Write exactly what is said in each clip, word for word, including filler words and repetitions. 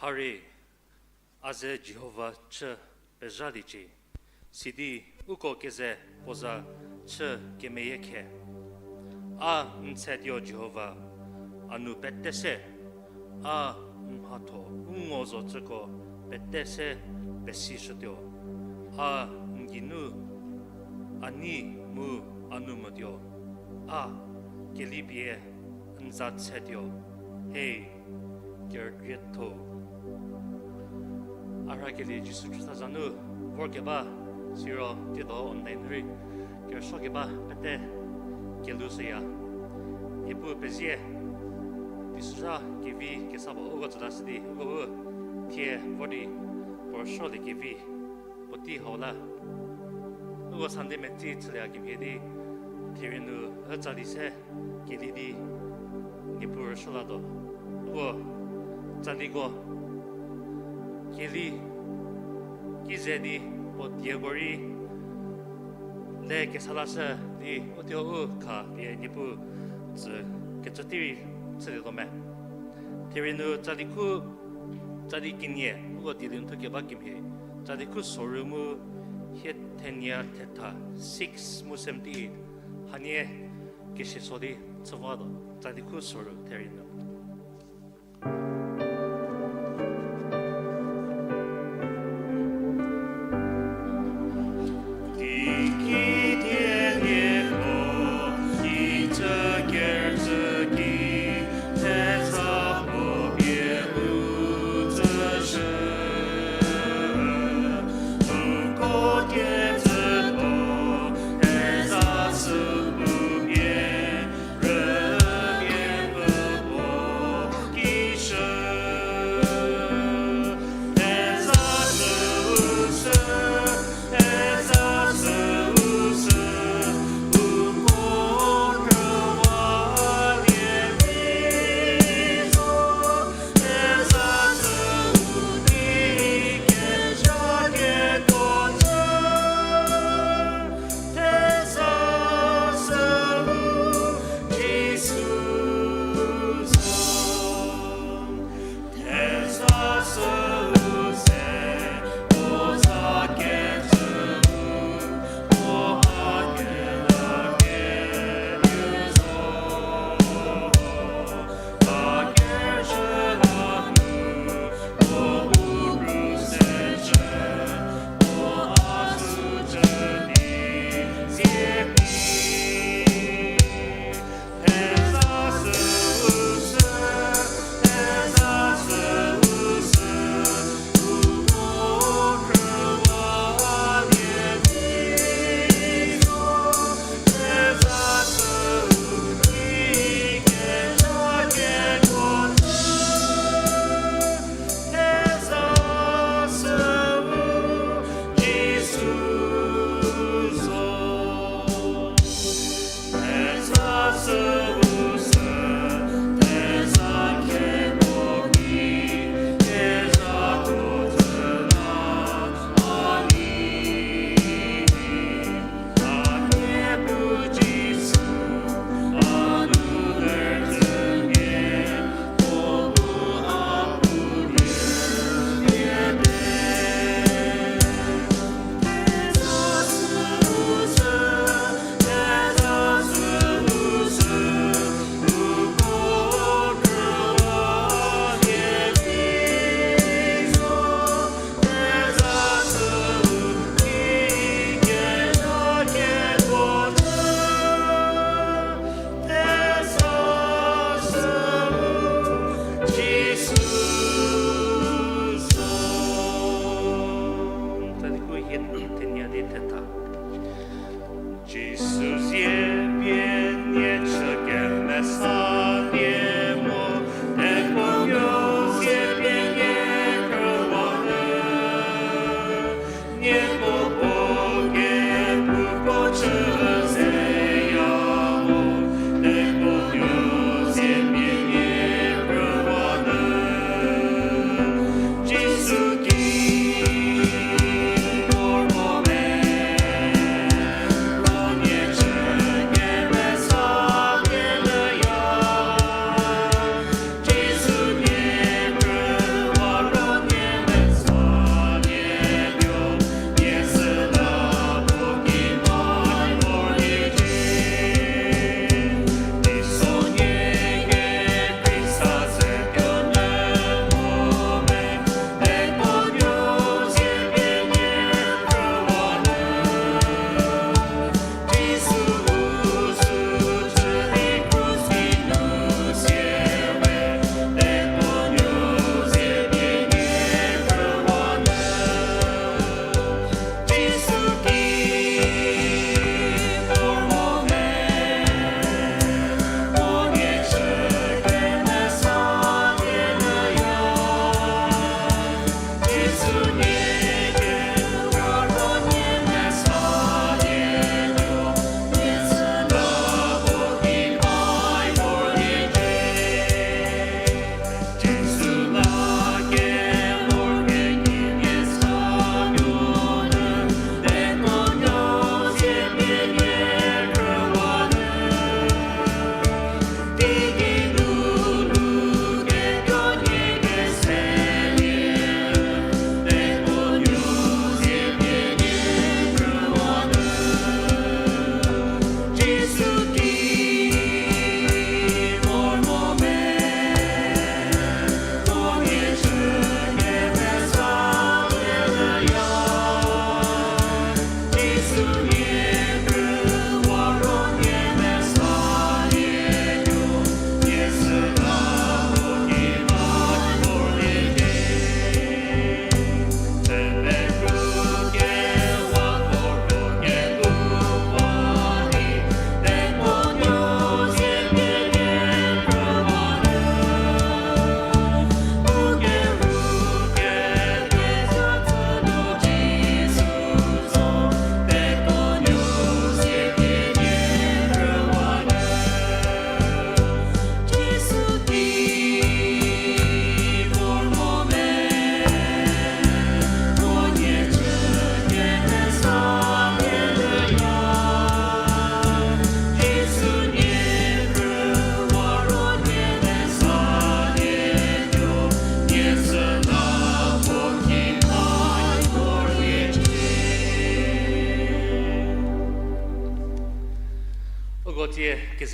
Ari, aze Jehovah chü pezha lichi, sidi uko keze poza chü kemeye khe. A ntsedio Jehovah, anu petese, a mhatho ungo zo tsüko petese pesi shutyo. A nginu ani mu anu mutyo. A kelipie nza tsetyo. Hey, kergret tho. Ara keli Jisu Krista zanu, vor keba, siro, tido online ri, kerso keba, pete, kelu seya. Ipu pezie, disuja, kevi, kesabo, ugo zada sidi, ugo u, tie, vodi, porsho le kevi, poti haola. Ugo Sunday metsi tsilya kimhedi, tirinu, e tsali se, keli di, nipur shola do. Ugo, tsali go, keli, kize di, potie gori, le kesala se, di, otio u, ka, pie, nipu, tsi, ketsotiri, tsili do me. Tirinu, tsali ku, tsali kinye, ugo dilin tu keba kimhe. Tsali ku sorumu, hiet tenya teta, six mu seventy-eight. Hanie, kishi sodi, tsavado, tsali ku soru, tirinu.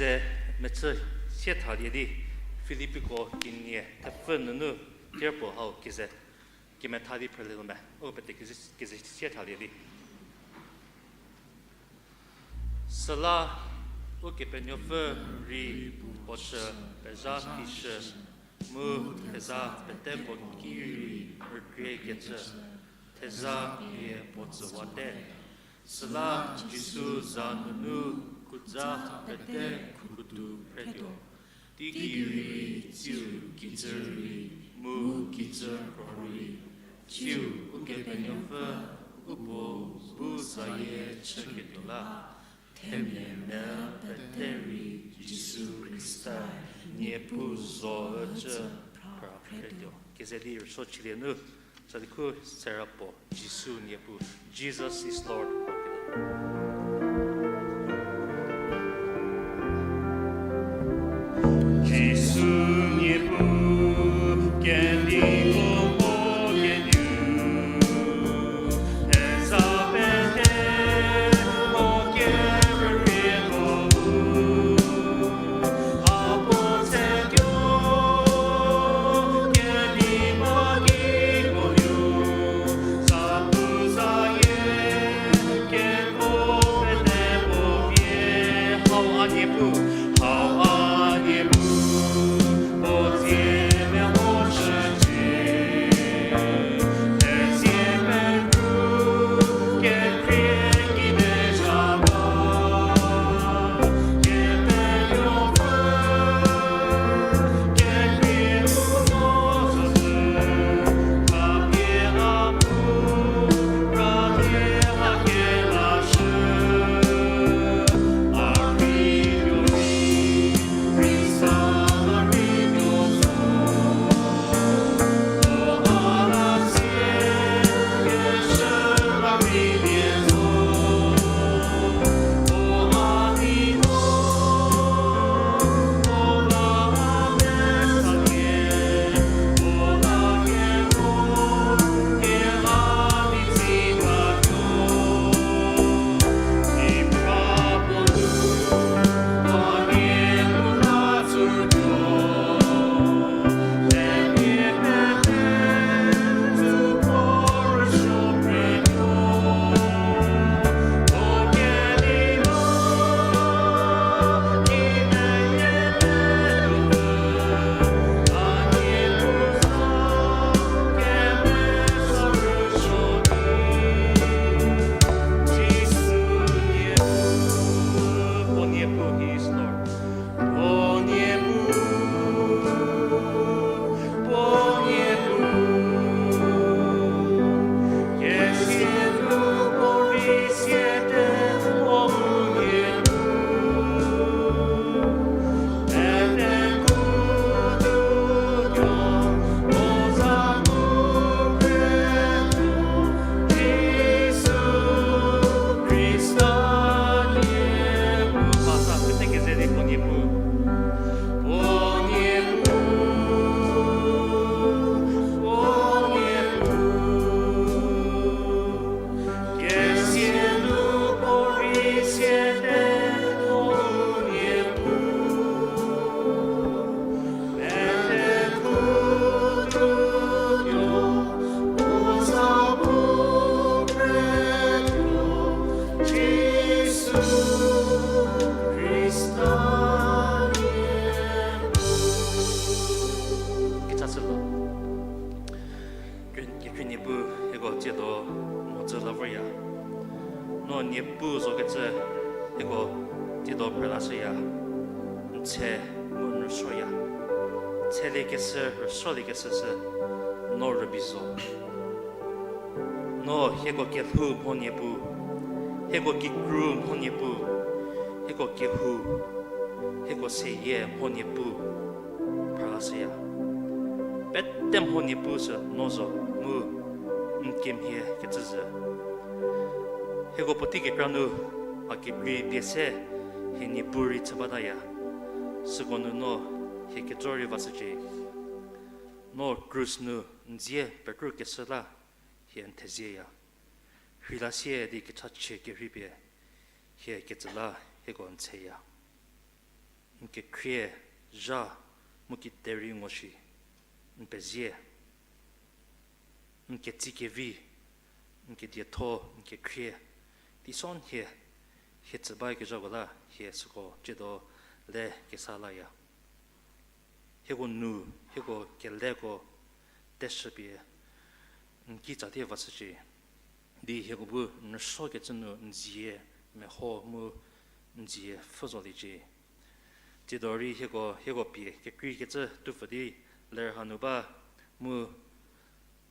Ze metsü sie thali di Filipi ko kinie tefe nunu tierpo hao kize kime thali prele lume o pete kize kize sie thali di. Sela u kepenyofü ri pochü peza pishü mu teza pete po kiri rükre ketsü teza ye potsü wate. Sela Jisu za nunu kutsa pete kutu predio. Tikiri tsiu kitsiri mu kitsir kori tsiu ukepenyofü upo bu saye cheketola. Temye mel peteri Jisu Krista nyepu zo öchü pra predio. Kezeli rso chilenu. Sadiku serapo Jisu nyepu. Jesus is Lord. Jisu nyepu kendi popo kenyu. Eza pete mo kerepo. Kichaselo. Kekri nyepu ego tiedo mozo lavo ya. No nyepu zo ketse ego tiedo prela se ya. Nche mun rso ya. Nche le kese rso le kese se no rebizo. No heko kelhu mo nyepu. Heko kikru mo nyepu. Heko kehu. Heko seye mo nyepu. Prala se ya. Pete mo nyepu se nozo mu nkem he ketsüzü. Heko poti kekranu a kekri piese he nyepu ri tsabada ya. Sekonu no he ketori vasüche. No krus nu nzie pekru kesela he nthezie ya. Hrila sie di kechache keripie he ketsela heko ntse ya. Nke khrie ja, mu ki teri ngoshi, mpe zie, nke tsi ke vi, nke dietho, nke khrie, ti son hie, hie tsibai ke jago la, hie suko jedo le ke sa la ya. Hieko nu, hieko kele ko teshipie, nki tsate vasachi. Di hieko bu nso ke tsunu nzie, me ho mu nzie fuzo lichi. Tidori hieko, hieko pie, ke kri ke tse tu fadi, ler hanu ba, mu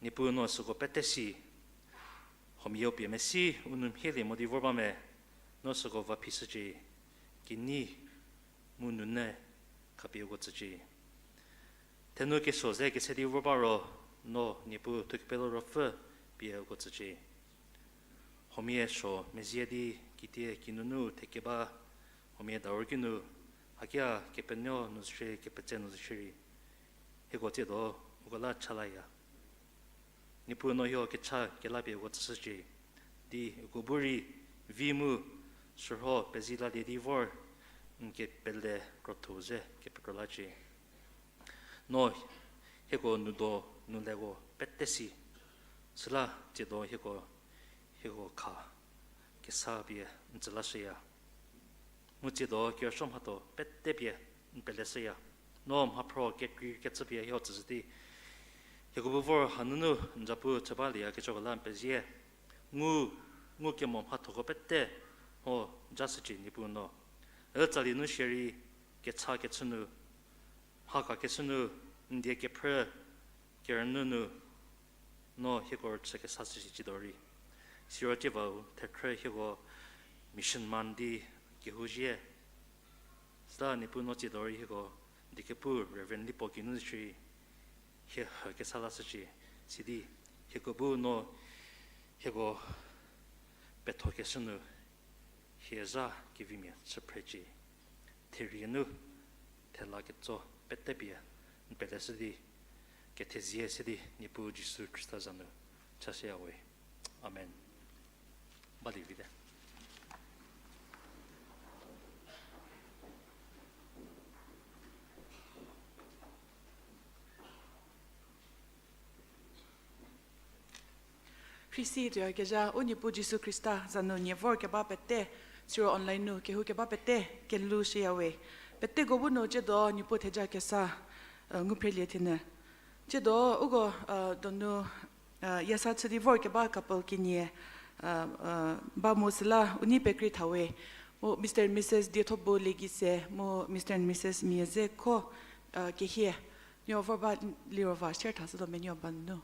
nipu no suko petesi. Homio pie mesi, unum hieli modi vorba me, no suko va pisachi. Kini, mu nune, kapi ugo tsachi. Tenu ke soze ke sedi vorba ro, no nipu tukpelo ro fe, pie ugo tsachi. Homie sho, mezie di, kitie kinunu, tekeba, homie daur kinu, hakia, kepenyo, nuzshe, kepetse, nuzshiri. Higo tie do, ugola chalaya. Nipu no hio kecha, kelapi ugo tsachi. Di, ugo buri, vimu, surho, pezila di di vor, nke pelde, krothuze, ke petrolachi. No, hieko nudo, nulego, petesi. Sila, jedo, hieko, hieko kha. Kesa bie, ntsela shia. Mu jedo, kyo shom hato, pete bie, npele shia. No, mhapro, ke kri, ke tsa bie, hio tsiti. Hieko buvor, hanunu, njapu, chaba lia, ke chokola, mpezie. Ngu, ngu ke mom hatoko pete, ho, jasichi nipu no. El tsali nu sheri, ke tsa ke tsunu. Haka ke sunu, ndie ke pre, ke rnunu, no hieko rtse ke sasi chidori. Siro chivau, thekre hieko mission man di ke hujie. Sla nipu no chidori hieko, dikepu Reverend Lipo kinu shiri, hie ha ke sala sachi, sidi, hieko bu no, hieko petho ke sunu, hie za ke vimia, tseprechi. Therienu, thela ketso, pete pia, npele sidi, ke thezie sidi, nipu Jisu Krista zanu, chase awe. Amen. Bali vide. Prisi tuya keja, u nipu Jisu Krista, zanu nyevor keba pete, siro online nu, kehu keba pete, kelu shiyawe. Pete gobu no jedo nipu theja kesa, eh, nguprelie tene. Jedo ugo, eh, donu, eh, yasa tsudi vor keba couple kinie, eh, eh, ba musila uni pekri thawe. Mo Mister and Missus Diethobo legise, mo Mister and Missus Mieze ko, eh, kehie. Nyo vorba lirova share thasa do menyo banu.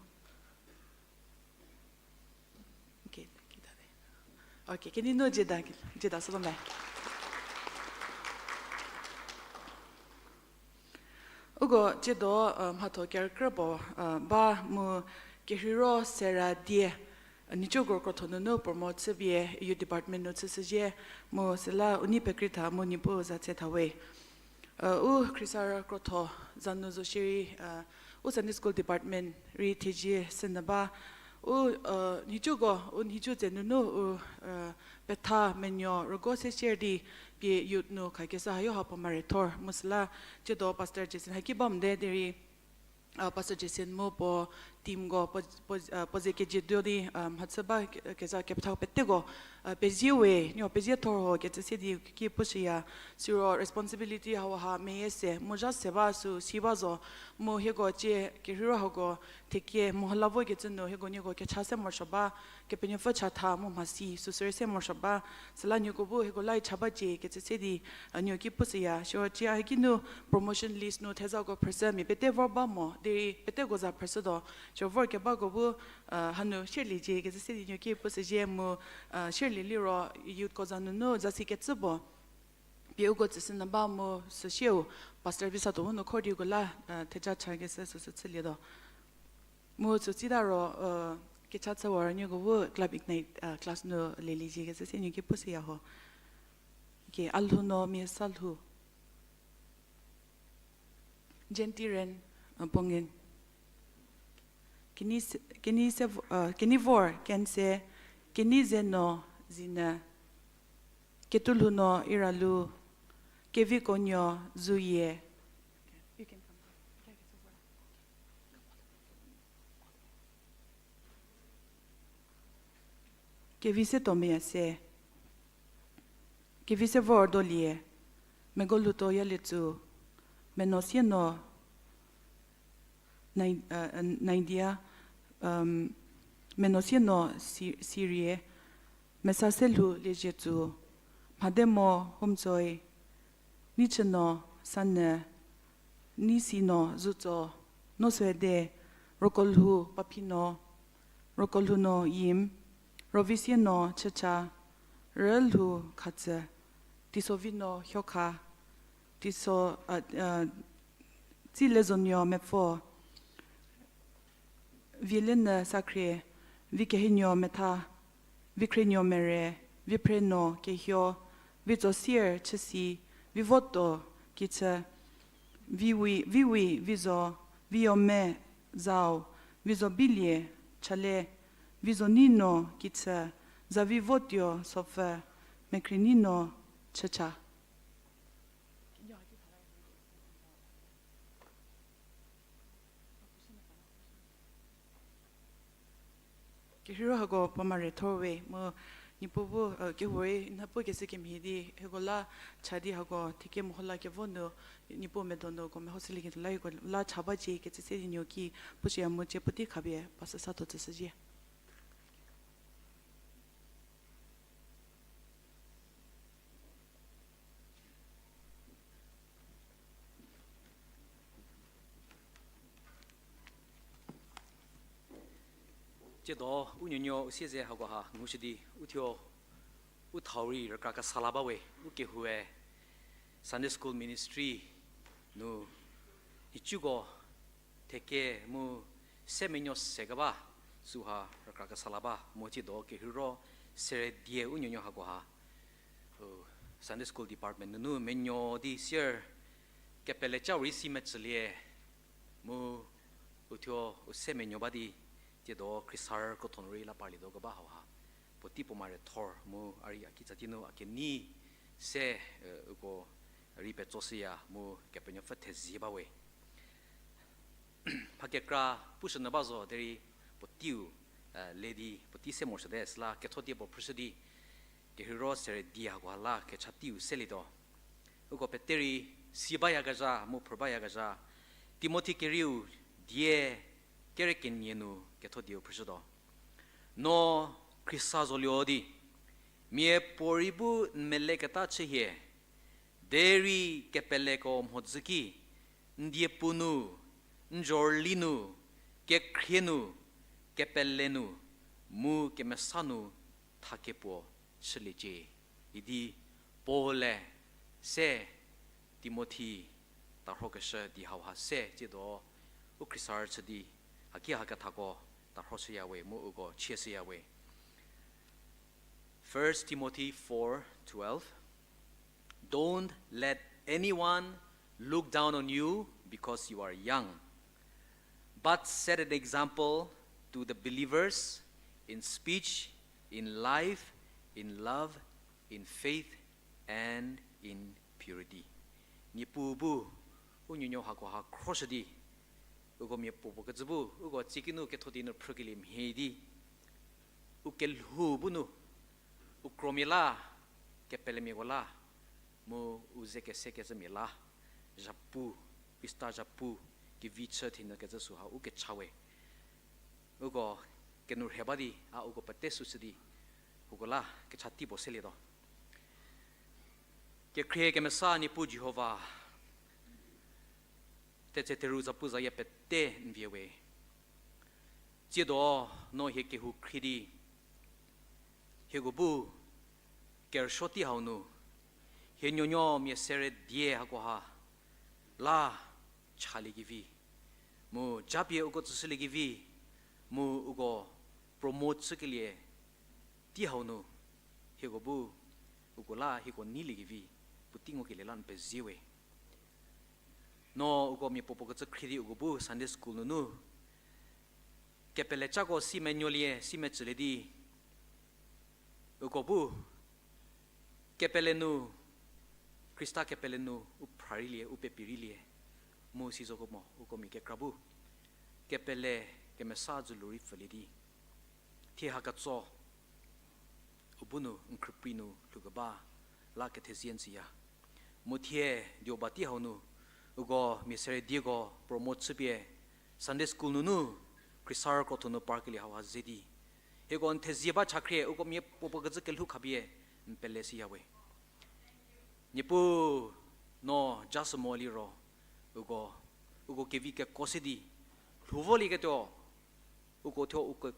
Okay, kita deh. Okay, kini no jeda, jeda solo mai. Ugo jedo, um, hato kerkrebo, uh, ba mu kehiro sera die, nicho gor ko thonu no promote se bie youth department no se se je, mu sela uni pekrita mu nipo za tse thawe. Uh, u Khrisara krotho zanu zo shiri, uh, u Sunday School Department ri theji senaba, u, uh, nichugo, u nichu zenunu, u, uh, petha menyo rogo se share di pie youth nu kha kesa hayo hapo mare thor musla chedo Pastor Jason haki bam de deri, uh, Pastor Jason mo po team go po, po, uh, poze ke je do di, um, hatsaba ke, kesa ke pthak pette go, uh, pezie we, nyo pezie thor ho, ke se di ki pushi ya, siro responsibility hawa ha meye se, mo ja se ba su, si ba zo, mo he go che, ke hiro ha go, te ke, mo hala vo ke tsunu, he go nyo go ke cha se mo shoba, ke penyo fo cha tha, mo ma si, su sere se mo shoba, sala nyo go bu, he go lai cha ba je, ke se di, uh, nyo ki pushi ya, siro che a ki nu, promotion list nu, theza go person mi, pete vo ba mo, deri, pete go za person do, siro vo ke ba go bu, uh, hanu shirley je ke se di nyo ke pu se je mu, uh, shirley liro youth ko zanu no za si ke tsubo. Pie ugo tse na ba mu se shiu Pastor Bisa to no khori go la, uh, theja cha ke se se se le do. Mu su tsi da ro, uh, ke cha tsa war nyo go bu Club Ignite, uh, class no le le je ke se se nyo ke pu se ya ho. Ke alhu no mi salhu. Gentiren, uh, pongin. Kini se, kini se, uh, kini vor, ken se, kini ze no, zina. Ketulu no, iralu. Kevi konyo zuye. Kevi se tome ase. Kevi se vor dolie. Mego luto ya letu. Meno sieno. Nai-, uh, uh, naidia, um, meno sieno si-, sirie, mesa se lu leje tu, made mo humzoi, ni cheno sanne, ni sino zuzo, no suede, rokolhu papino, rokolhu no yim, rovisieno checha, relhu khatse, tisovino hyoka, tiso, uh, uh, tsi lezonyo mepfo, vilene sakre, vikehinyo metha, vikrenyo mere, vipreno kehyo, vizosier chesi, vivoto kiche, viwi, viwi, vizo, viome zao, vizo bilie chale, vizo nino kiche, za vivotyo sofe, mekrinino checha. Kehiro hago pamare thorwe mo nipo bo, eh, kehore napo kese kemhi di hegola chadi hago thike mohola ke vono nipo medono go me hosili ke lai go la chaba je ke se nyo ki puche amo je puti khabe pasa sa to se je. Che do u nyonyo u sieze hago ha ngu shidi u thio u thauri rakra ka sala ba we u ke hue Sunday School Ministry nu ichugo theke mu semenyo segaba suha rakra ka sala ba mo che do ke hiro sere die u nyonyo hago ha. Uh, Sunday School Department nunu menyo di sir kepele chawri si metsulie mu utyo use menyo ba di tie do krisar koton ri la parli do gaba hawa. Poti pomare thor mu ari aki chati nu ake ni se, uh, uko ri pe chosi ya mu kepenyo fe thezi ba we. Phakekra pushna ba zo deri potiu, uh, lady poti se morse des la ketho die bo phursudi. Kehiro sere dia gwala ke chati u selido. Ugo peteri siba ya gaja mu purba ya gaja. Timothy keriu die kere kenyenu ketho diu phurshudo. No Krista zoliodi. Mie poribu nmele keta chehie. Deri kepele ko mhodziki. Ndie punu. Njorlinu. Kekrienu. Kepelenu. Mu kemesanu. Thakepo chilije. Idi Paul se Timothy tarho keshe di hauha se che do u Krisar chedi haki haka thako tarho se yawe mu ugo che se yawe. First Timothy four twelve. Don't let anyone look down on you because you are young, but set an example to the believers in speech, in life, in love, in faith, and in purity. Nipu bu u nyonyo hako ha cross di. Ugo mie popo ke zubu, ugo chikinu ke thodi no prugili mhedi. U ke lhu bunu, u kromila, ke pelemi gola, mu u zeke seke zemila, japu, pista japu, ke vicha thina ke suha, u ke chawe. Ugo ke nur hebadi, a ugo pate susidi, ugola ke chati boseli do. Ke kre ke mesa ni pu Jehovah, te che teru zapu zaya pete nviewe. Chiedo no he kehu khridi. He gobu kershoti haunu. He nyonyo mie sere die hakoha. La chali givi. Mu japie ugo tsusili givi. Mu ugo promote sukilie. Ti haunu. He gobu ugo la he go nili givi. Putingo ke lelan pe ziwe. No ugo mi popo ketsa khridi ugo bu Sunday school nunu. Kepele chako si me nyolie, si me chiledi. Ugo bu kepele nu Krista kepele nu u phrarilie, u pepirilie, mu sizo komo, u komi ke krabu. Kepele kemesa zu luri felidi. Thi hakatso, ubunu nkriprinu lugaba, la kethesien siya. Muthie diobati haunu, ugo misere diego promote supie, Sunday school nunu, Krisar kothunu park li hawa zedi. Hego nthezieba chakrie, ugo mie popo gazu kelhu khabie, mpele siyawe. Nipu no jasu moli ro, ugo, ugo kevi ke kosidi, lhuvoli ke to, ugo thyo ugo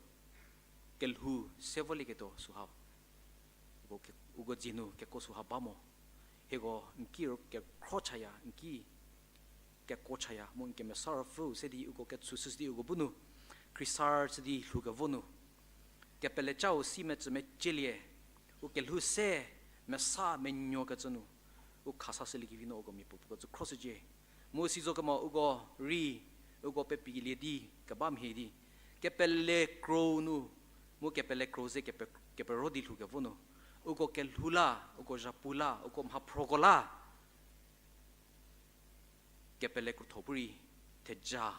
kelhu sevoli ke to suhav. Ugo ke, ugo jinu ke ko suhav bamo. Hego nki ro ke kro chaya, nki ke ko chaya, mo nki me sorrowful sedi ugo ke susus di ugo bunu, Krisar sedi lhu ke vonu. Kepele chao si me tsume chelie, u kelhu se me sa me nyo ke tsunu, u khasa se liki vino ugo mi pupu ke tsu cross je. Mu sizo kemo ugo ri, ugo pe pigile di, kebam he di. Kepele kro nu, mu kepele kro ze kepe, kepe ro di lhu ke vonu. Ugo kelhu la, ugo japu la, ugo mhaphrogo la. Kepele kro thopuri, theja,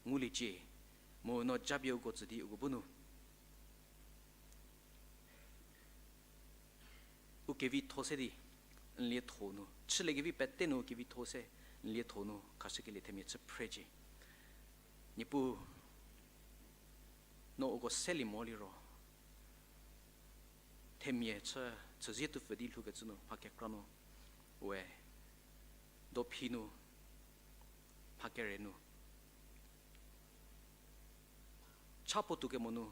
nguli che. Mu no jabye ugo tsudi ugo bunu. U kevi those di, nlie thonu. Chile kevi pette nu kevi those, nlie thonu. Khashe ke le themye che phre je. Nipu no ugo seli moli ro. Themye che, che zie tu fedi lhu ke tsunu, phake kranu. We, do phinu, phake renu. Chapo tu ke monu,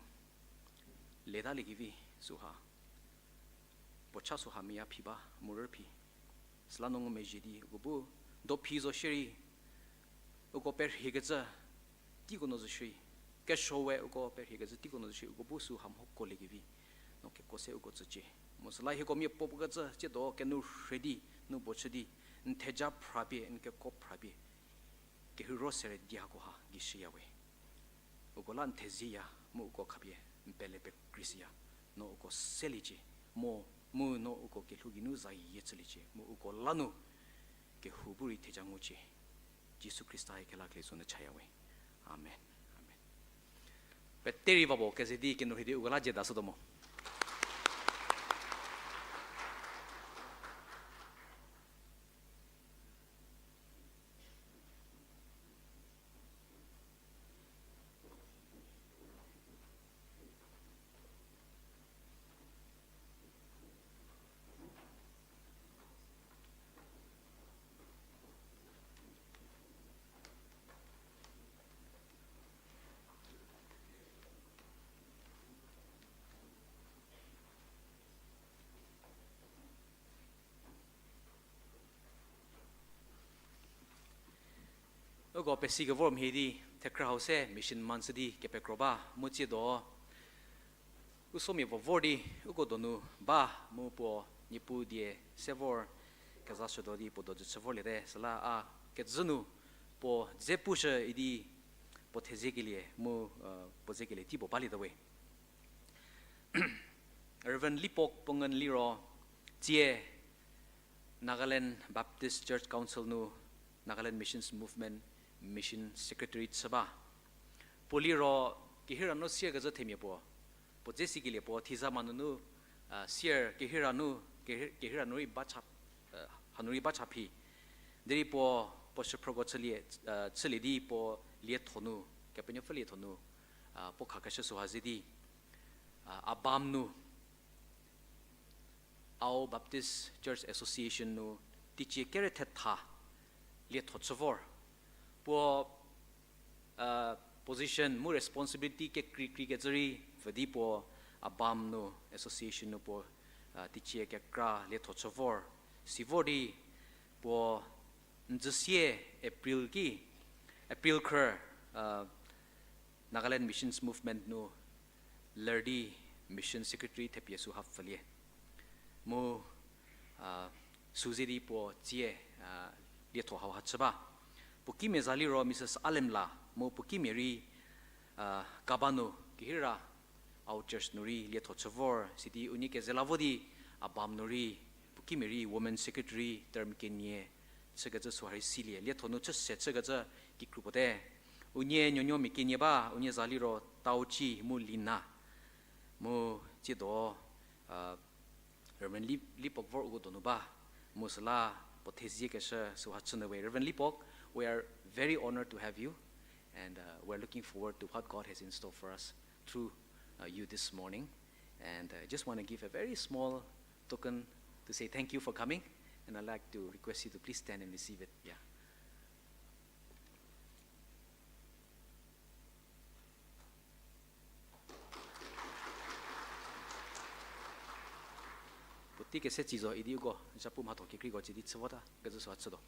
leda ligivi suha. Pocha suha miya phiba, murer phi. Sla nongo me jidi, ugo bu, do phi zo shiri, ugo per higeza, ti kono zo shiri. Ke showe ugo per higeza, ti kono zo shiri, ugo bu su ham hok ko ligivi. No ke kose ugo zo che. Mo sla hi ko mi pop ga zo, che do ke nu ready, nu bochedi, ntheja phrabie, nke ko phrabie. Ke hiro sere dia ko ha, gi shiyawe. Ugo la nthezi ya, mu ugo khabie, mpele pe krisi ya. No ugo seli che, mo, mu no ugo ke lhugi nu zai ye tsili che, mu ugo lanu ke huburi thejangu che. Jisu Krista he kela kle sunu chayawe. Amen. Amen. Peteri babo ke zedi ke no hidi ugo la je dasu domo. Ugo pesi ke vorm hidi, thekra hause, mission mansidi, kepekroba, muchi do. Usomi vo vordi, ugo donu, ba, mu po, nipu die, sevor, kaza shodo di, po do sevor le de, sala a, kedzunu, po, zepusha idi, po theze ke liye, mu, uh, po ze ke liye, ti po bali da we. Reverend Lipok Pongan Liro, tie, Nagaland Baptist Church Council nu Nagaland Missions Movement Mission Secretary tsaba. Poli ro kehira no siar gaza themia po. Po jesi ke le po thiza manu nu, ah, siar kehira nu, kehi-, kehira nuri bacha, ah, hanuri bacha phi. Deri po, po shepro go chali, ah, chali di po lie thonu, kapenyo fali thonu, ah, po khakasha suhazi di, ah, abam nu, Ao Baptist Church Association nu tichi kere thetha lie thotsovor. Po, ah, position mu responsibility ke kri kri ke zari vedi po abam nu association nu po, ah, tichi ke kra lie thotsovor. Sivor di po nzisie April ki, April kher, ah, Nagaland Missions Movement nu Lerdi Mission Secretary thepia su hap falie. Mo, ah, Suzie di po tsie, ah, lie tho hau hachaba. Po ki me zali ro Missus Alem la, mo po ki me ri, ah, kabano kihira au church nuri lie tho chavor, sidi uni ke zelavo di abam nuri, po Kimeri Women Secretary term kenie tsüka tsü suhari silie lia thonu tsü se tsüka tsü ki grupo te. Unye nyonyo mi kenie ba, unye zali ro tau chi mu lina. Mu chi do, uh, Reverend Li, Lipok vor ugo donu ba. Mu sala pothezie ke she suha tsüne we. Reverend Lipok, we are very honored to have you. And uh, we're looking forward to what God has in store for us through uh, you this morning. And I just want to give a very small token to say thank you for coming, and I'd like to request you to please stand and receive it. Yeah. Puti ke se chizo idi ugo, japu mato kikri go chidi tsivota, gazu so atsudo.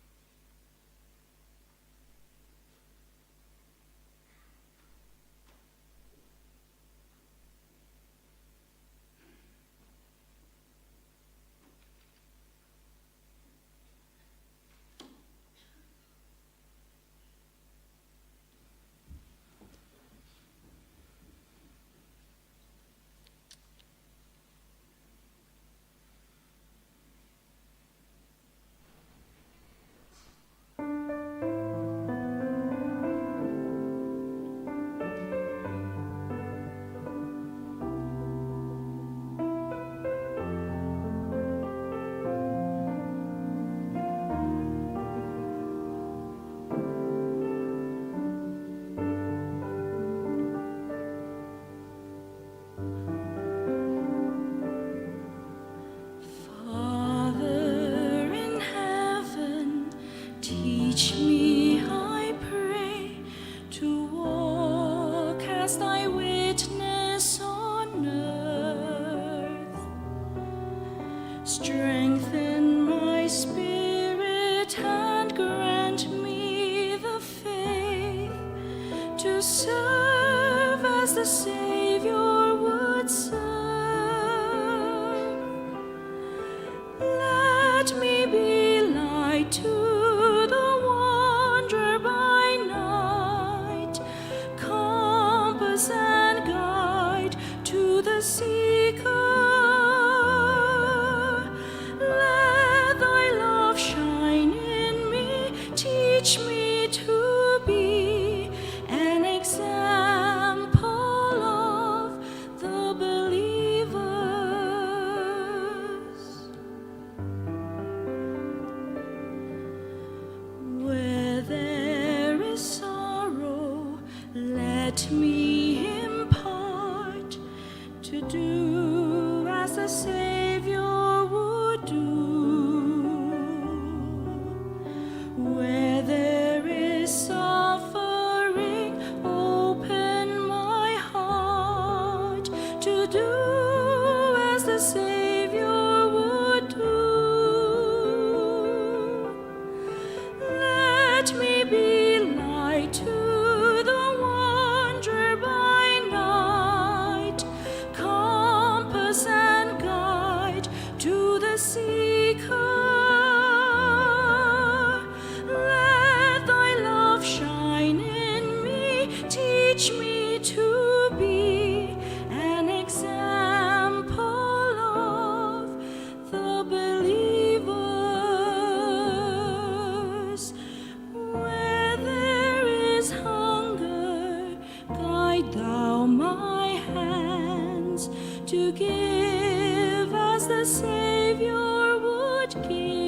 Father in heaven, teach me, I pray, to walk as thy witness on earth. Strengthen my spirit and grant me the faith to serve as the Savior would serve. Let me be light to the wanderer by night, compass and guide to the seeker. Let thy love shine in me, teach me to be an example of the believers. Where there is sorrow, let me impart to do as the Savior would do. Where there is suffering, open my heart to do as the Savior would do. Let me be light to the wanderer by night, compass and guide to the seeker. Let thy love shine in me, teach me to be an example of the believers. Where there is hunger, guide thou my hands to give as the Savior would give.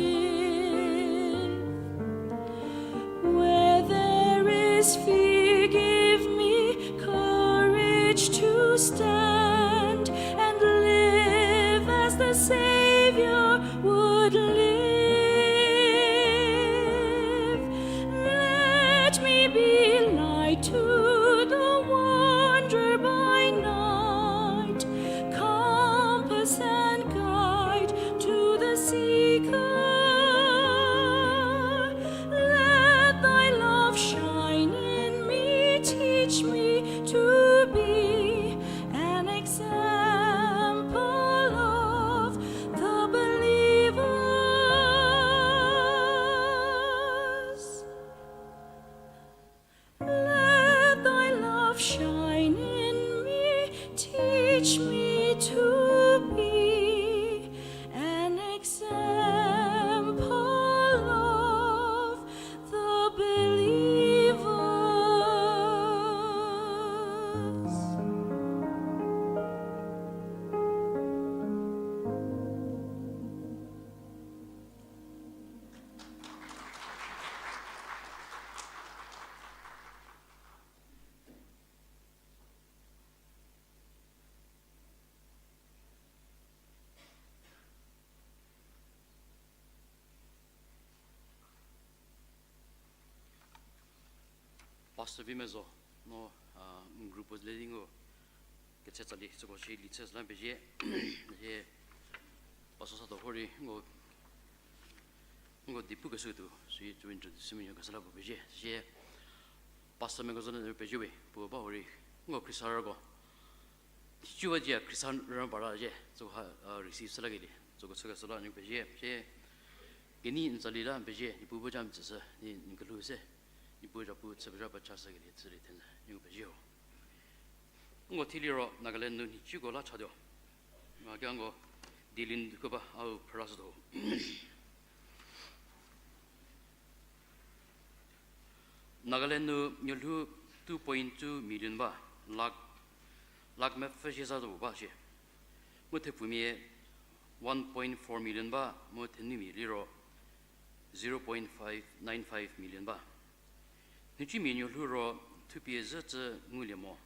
Where there is fear, give me courage to stand and live as the Savior would live. Let me be light to the wanderer by night, compass and guide to the seeker. Let thy love shine in me, teach me to be an example of the believers. Let thy love shine in me, teach me to be an example Pastor Bimezo, no, ah, group was leading go. Ketse tsali, tsoko shi litses lan peje. Ye, Pastor Sato Hori, go, go dipu kesu tu, sui tu introduce mi yo kasala bo peje. Ye, Pastor Megozo na peje we, pu ba Hori, go Krisara go. Chuwa jia Christian ram para je, so ha, ah, receive sala gili, so ko sala sala ni peje, je, gini nsali la peje, ni pu bu jam tsasa, ni, ni kalu se, ni pu ja pu tsabra pa cha sa gili, tsiri tenza, ni peje ho. Ngo thili ro, Nagaland nu ni chu go la cha do. Ma kya ngo, dilin ko ba, au pras do. Nagaland nu nyolhu two point two million ba, lakh, lakh me phe shi sa do ba shi. Mu the pumi one point four million ba, mu the nu mi li ro zero point five nine five million ba. Nichi mi nyolhu ro thu pi zhe zhe ngu le mo.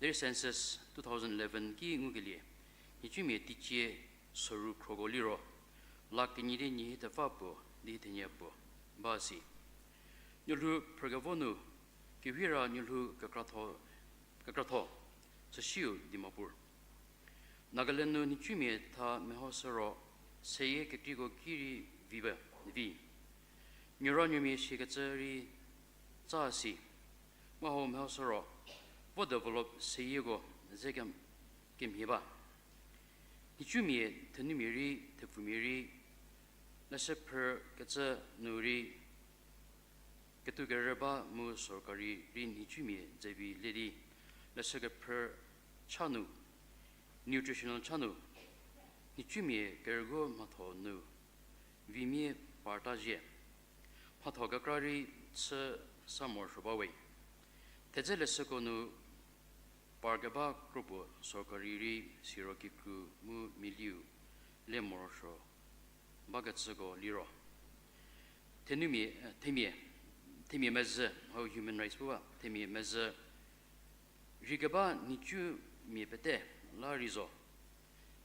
There census two thousand eleven ki ngu ke lie. Nichi mi ti chie soru krogo li ro. Lakh ni de ni te fa po, di te nye po. Ba si. Nyolhu Phragavonu, Kiwira nyolhu Kakratho, Kakratho, Sashiu Dimapur. Nagaland nu nichumi tha meho sero, seye ketrigo kiri viva, vi. Nyura nyumi shiketseri tsa si. Maho meho sero, vo develop seyego zekem kemhiba. Nichumi tenumiri, tefumiri, lese per ketsa nuri, ketu kereba mu sorkari ri nichumi zebi ledi, lese ke per chanu, nutritional chanu, nichumi kergo matho nu, vimi partaje, matho kakrari tse samor shobawe. Teze lese ko nu par keba kropo sorkari ri siro kikru mu miliu le morosho. Ba ketsüko liro. Tenumi, eh, temie, temie mezü, hau human rights puwa, temie mezü. Rigeba nichu mie pete, la rizo.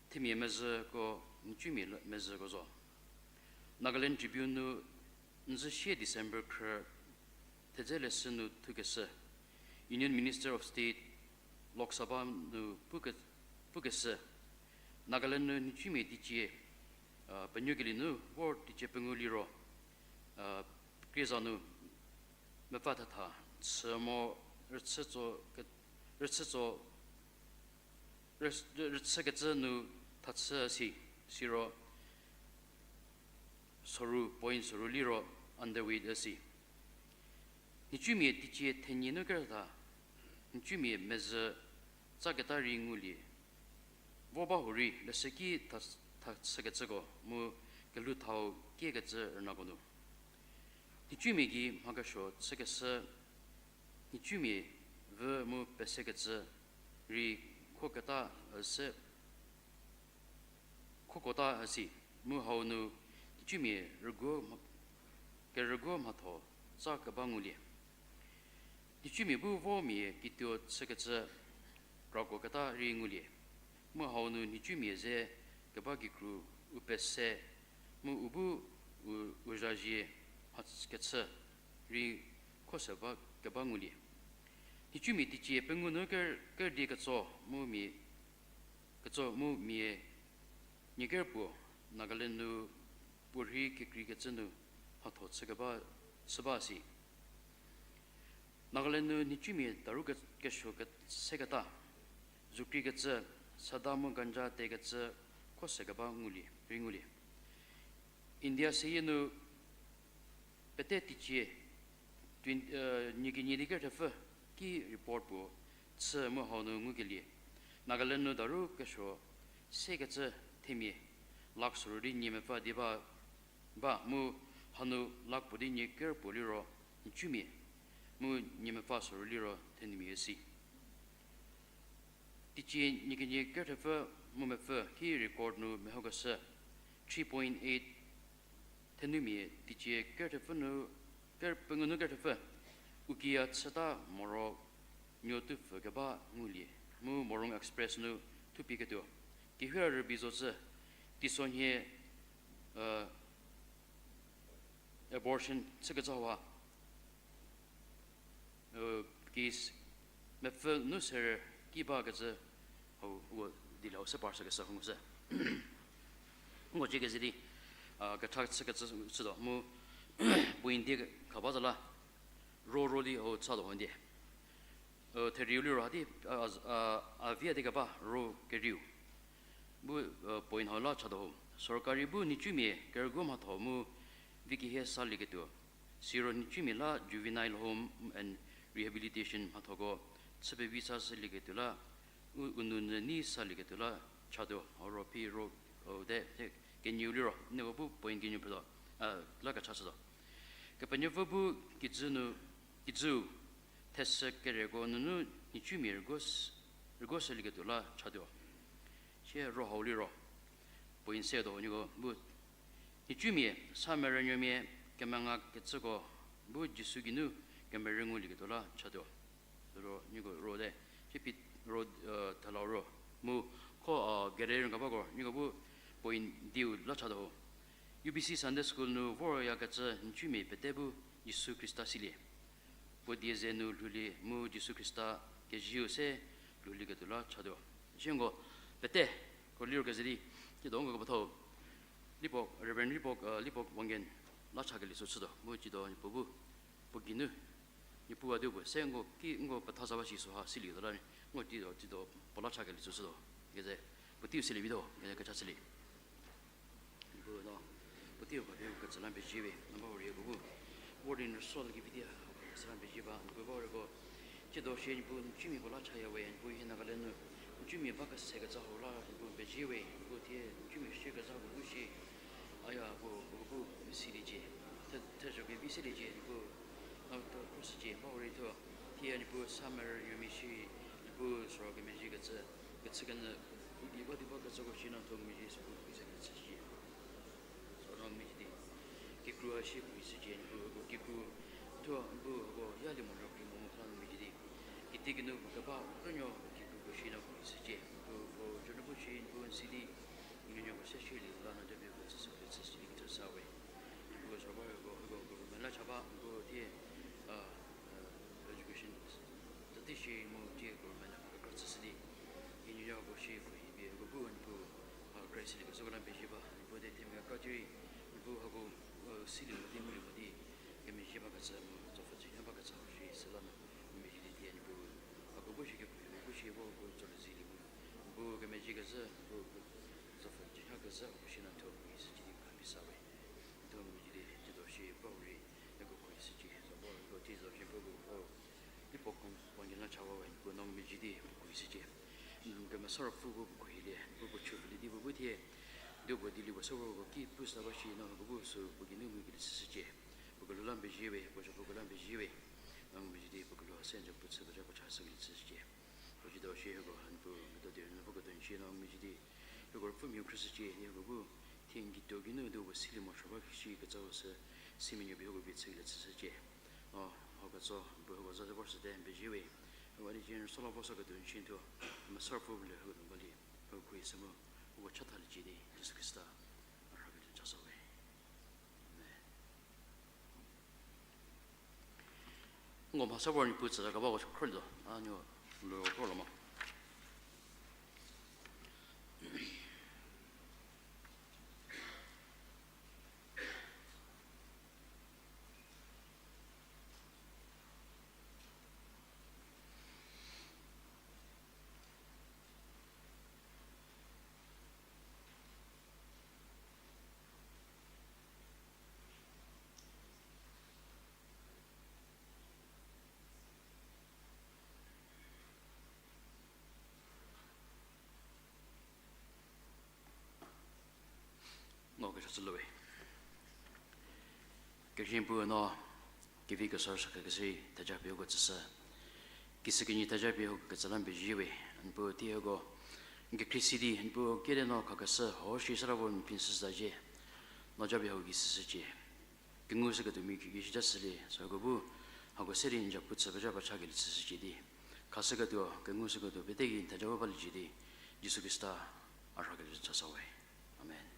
Temie mezü ko nichu mie mezü ko zo. Nagaland Tribune nu nzü shie December kre, teze lesi nu tukese. Union Minister of State, Lok Sabha nu puke-, pukese. Nagaland nu nichumi dichie, ah, penyugili nu vor dichie penguliro, ah, kriza nu mefa tata, tsemo, rtsetso, ke-, rtsetso, rts-, rtseketse nu tatse si, siro, soru, point soru liro, underweight asi. Nichumi dichie tenye nu kerta, nichumi mezü tsaketa ri nguli. Voba huri leseki ta, ta saketseko mu kelu thau kieketse rnakonu. Nichumi gi makasho tsekese, nichumi ve mu peseketse ri koketa se, kokota asi, mu hau nu nichumi rgo ma, ke rgo matho tsa keba nguli. Nichumi bu vo mi kitio tseketse rako keta ri nguli. Mu hau nu nichumi ze keba kikru upese mu ubu u, ujaji hatsketse ri koseba keba nguli. Nichumi tichie pengunu ker, ker di ketso mu mi, ketso mu mie nyiker pu Nagaland nu purhi kikri ketse nu hatho tsekeba seba si. Nagaland nu nichumi daru ke-, kesho ke-, seketa, zukri ketse, sada mu ganja te ketse, ko sekeba nguli, ri nguli. India seye nu pete tichie, twin-, eh, nyiki nyidi ke refer ki report pu, tse mu hau nu ngu ke lie. Nagaland nu daru kesho, seketse temie, lakh sorudi nyime fa diba, ba mu hanu lakh pudi nyiker puliro nichumi mu nyime fa soruliro tenimi esi. Tichi nyikinyi kertefe mu mefe ki record nu mehogase three point eight tenumi tichi kertefe nu ker pengunu kertefe ukia tseta moro nyotu fe keba nguli mu Morung Express nu tupi ketu kihira rebizo tse tisonye, uh, abortion tsüketsa hua, uh, Kis mepfel nu ser kiba katsü hau wo di lau se par sa kasa hung se. Ngo che ke zidi, ah, ka thak se katsü su do mu point di ka ba za la ro ro di ho cha do hon di. Eh, the riu li ro ha di, ah, ah, ah, via di ka ba ro ke riu. Bu, eh, point ho la cha do ho. Sorkari bu ni chu mi ke gu ma tho mu vi ki he sa li ke tu. Siro ni chu mi la juvenile home and rehabilitation ma tho go. Tsepe vi sa se li ke tu la. U, unu ne ni sa li ke tu la. Cha do ho ro pi ro, o de, de, ke ni u li ro. Ne go bu point ke ni u pi do. Ah, la ka cha sa do. Ke pa ni vu bu ki zu nu, ki zu. Thesek kere ko nunu nichumi rigos, rigos liketu la chado. Che ro hauli ro. Point se do niko bu. Nichumi Samaria nyomi kemanga ketsuko bu Jisu ginu kemerengu liketu la chado. Ro niko ro de. Che pit ro, eh, thalau ro. Mu ko, eh, gere ngaba ko niko bu point diu la chado. U B C Sunday School nu vor ya ketsu nichumi pete bu Jisu Krista sili. Pu die ze nu luli mu Jisu Krista ke jiu se luli ke tu la chado. Jingo pete ko liu ke zidi ki dong ko batho. Lipo, Reverend Lipo, uh, Lipo Wangen la cha ke li su su do. Mu ji do ni pu bu, pu gi nu. Ni pu wa du bu se ngo ki ngo pa tha sa ba shi su ha si li do la ni. Ngo ji do, ji do, pu la cha ke li su su do. Ke ze, pu ti u si li bi do, ke ze ke cha si li. Nipu no, puti yo papi yo ka tsalam pe jiwe, namba wari yo kubu. Wari no sol ki piti ya, tsalam pe jiba, nipu ba wari ko. Che do she nipu, chimi bola chaya we, nipu ye Nagaland no, chimi ba ka se ka tsa ho la, nipu pe jiwe, nipu tie, chimi she ka tsa kubu she. Aya ko, kubu, si li je. Te, te jo ke bi si li je, nipu, na to ko si je, ba wari to. Tie nipu, summer yo mi shi, nipu, soro ke mi ji ka tsa. Kachikana, iba diba kacha ko shina thong mi Jisu ko kisa kisa chi. Soro mi di. Kikru ashi ko isi chi, ko kikru. To bu ko ya li mo ro ki mo mo khan mi di. Kiti kinu ko kaba, ko nyo kikru ko shina ko isi chi. Ko, ko jono ko shi, ko sidi. Nyo nyo ko sa shi li, la na de ko sa sa ko sa shi ko sa we. Ko so ba ko, ko, ko, mela chaba, ko di, ah, ah, education. Tati shi mo di ko mela ko sa sidi. Inyo ko shi ko ibi ko bu an bu, ah, Christ li ko so ko lam be shi ba, bu de tem ga ka ji, bu ha ko, ah, si li mo di mo li mo di, ke mi shi ba ka sa mo, so fa ji ba ka sa shi salam, mi ji di di an bu, ha ko bu shi ke bu, bu shi bo ko so zi li mo, bu ke mi ji ka sa, bu, bu, so fa ji ha ka sa, bu shi na to mi si ji di ka bi sa we. To mi ji di ji do shi ba ri, ne ko ko si ji, so bo ko ti so shi bu ko, Di pokon pon gina chawa wa ko nong mi ji di ko isi je. Nong ke ma sor fu ko ko hile ko ko chu li di bu bu tie. Do bo di li bo so ko ki pus la ba shi no ko bu su bu gi nu mi gi si si je. Bu ko lam be ji we, bu ko lam be ji we. Nong mi ji di bu ko sen je bu se ba ko cha se gi si si je. Ko ji do shi ko han bu do de no bu ko don shi nong mi ji di. Ko fu mi ku si je ni ko bu. Tin gi do gi nu do bu si li mo sho ba shi ka cha se si mi ni bi ko bi se le si si je. Oh, hoga zo, bu hoga zo de borse de bejiwe. Wani jin solo boso ga dun shin tu, ma sor fu le hu bali, hu kui samu, hu cha thal ji ni, Jisu Krista, arabi cha so we. Amen. Ngo ma sa bor ni pu tsa ga ba wo khol do, a nyo lo ko lo ma. Ngo ke shatsu lowe. Ke jin pu no, ke vi ke sar sa ke si, ta ja pe ko tsa sa. Ki se ke ni ta ja pe ko ke tsa lam be ji we. An pu ti ko. Ke Christ di, an pu ke de no ka ke sa, ho shi sa ra bo pin sa sa je. No ja pe ko ki sa sa je. Kengu se katu mi ki shi ja se le, so ko bu, ha ko se rin ja put se ba ja ba cha ke li se se ji di. Ka se katu, kengu se katu, be te gi ta ja ba ba li ji di. Jisu Krista, a ra ke li cha sa we. Amen.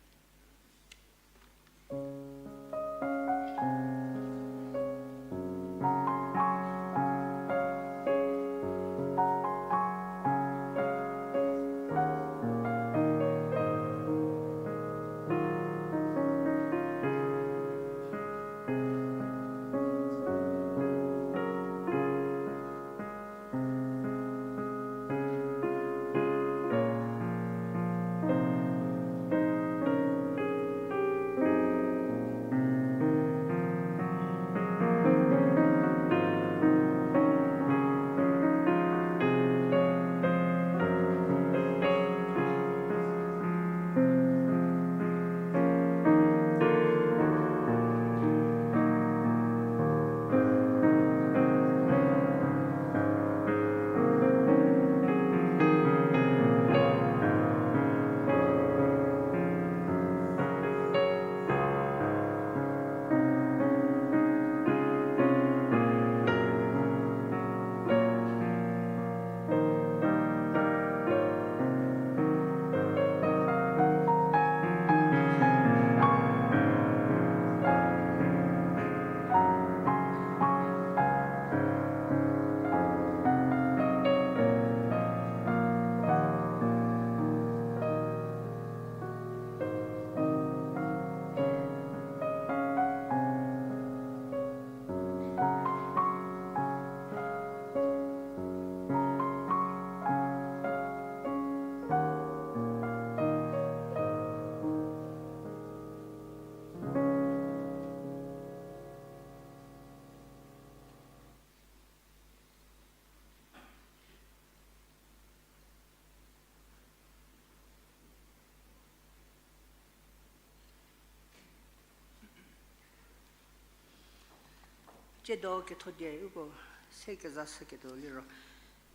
Che do ke tho de u ko se ke za se ke do li ro.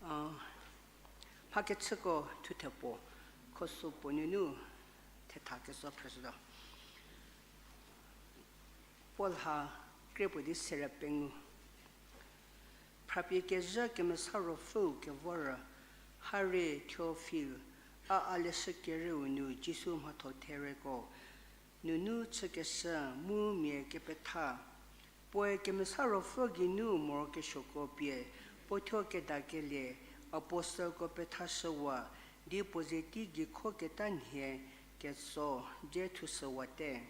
Ah, pha ke che ko thu the po, ko su po ni nu the tha ke so phre su do. Paul ha kre po di se ra peng u. Phra pi ke za ke me sa ro fu ke vo ra. Ha re Theophil, a a le se ke re u nu Jisu ma tho the re ko. Nunu chükesü mu mie kepetha. Poe kemesa rofo ginu mor keshoko pie, potho kedakelie, apostle ko petha shüwa, di pozeti gikho keta nhie ketso, je thusüwate.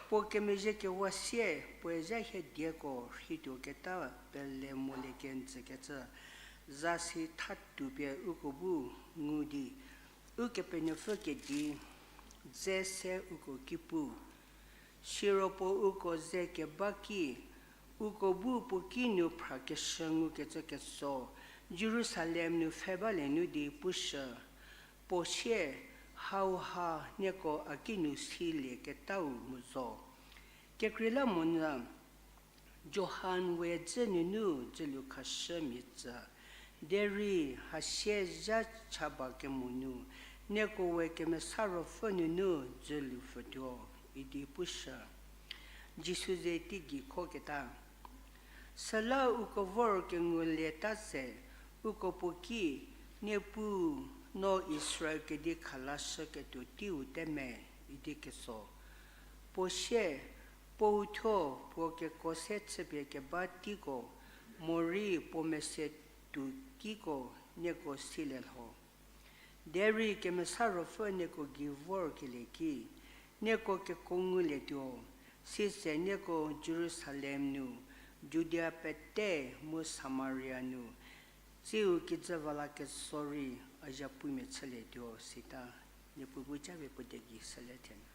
Po kemeje kewa sie, poe ja hie dieko rhido keta pele mole kentsü ketsü, zasi thattu pie uko bu ngudi, Ukepenuopfü kedi, dze se uko kipu. Shiropo uko ze kebaki, uko bu puki nu phra keshü ngu ketso ketso, Jerusalem nu febale nu di pushü. Poshie, hauha neko aki nu si lie ketau muzo. Kekrila mona, Johan we dze nunu dze lu khashü mi tsü. Deri hasie ja chaba kemunu. Neko we kemesa rofo nunu dze lu fotuo. Idi pushü. Jisu ze tigi kho keta. Sala uko vor ke ngule ta se. Uko poki nepu no Israel kedi khalashü ketu tiu teme. Idi keso. Poshie, Poutho po ke kose tsüpie keba tiko, mori po mese tu kiko neko sile lho. Deri kemesa rofo neko givor kile ki, neko ke kongu le tuo, sise neko Jerusalem nu, Judea pete mu Samaria nu, tsiu kidzawala ke sori aja pui me tsele tuo sita, ne pupu jawe pudegi sele tena.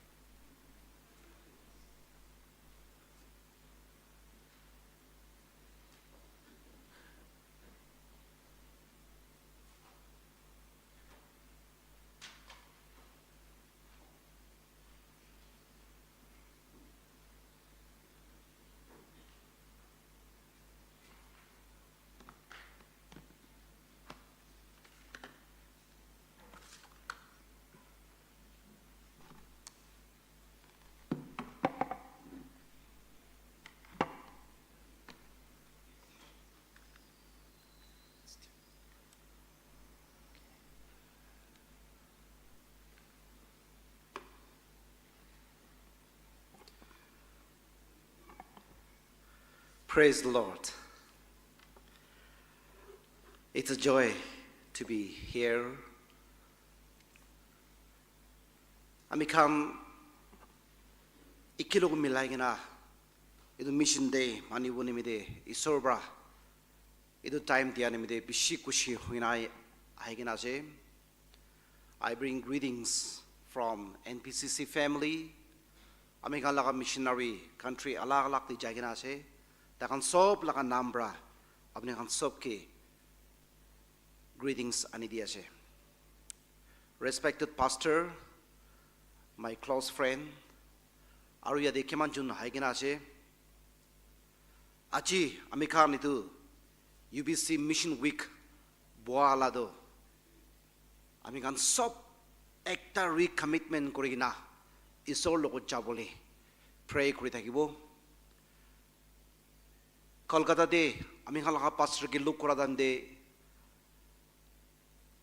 Praise the Lord. It's a joy to be here. Ami khan ekelog milai kena etu mission day mani bo nimite Isor para etu time dia nimite bishi khushi hoina ahi kena ase. I bring greetings from N P C C family. Ami khan laga missionary country alag alag te jai kena ase. Ta khan sob laga naam para apni khan sob ke greetings ani di ase. Respected pastor, my close friend, aru yate kiman jun ahi kena ase. Aji ami khan etu U B C Mission Week boa la do ami khan sob ekta recommitment kuri kena Isor logot jabole pray kuri thakibo. Kolkata te ami khan laga pastor ke look kura time te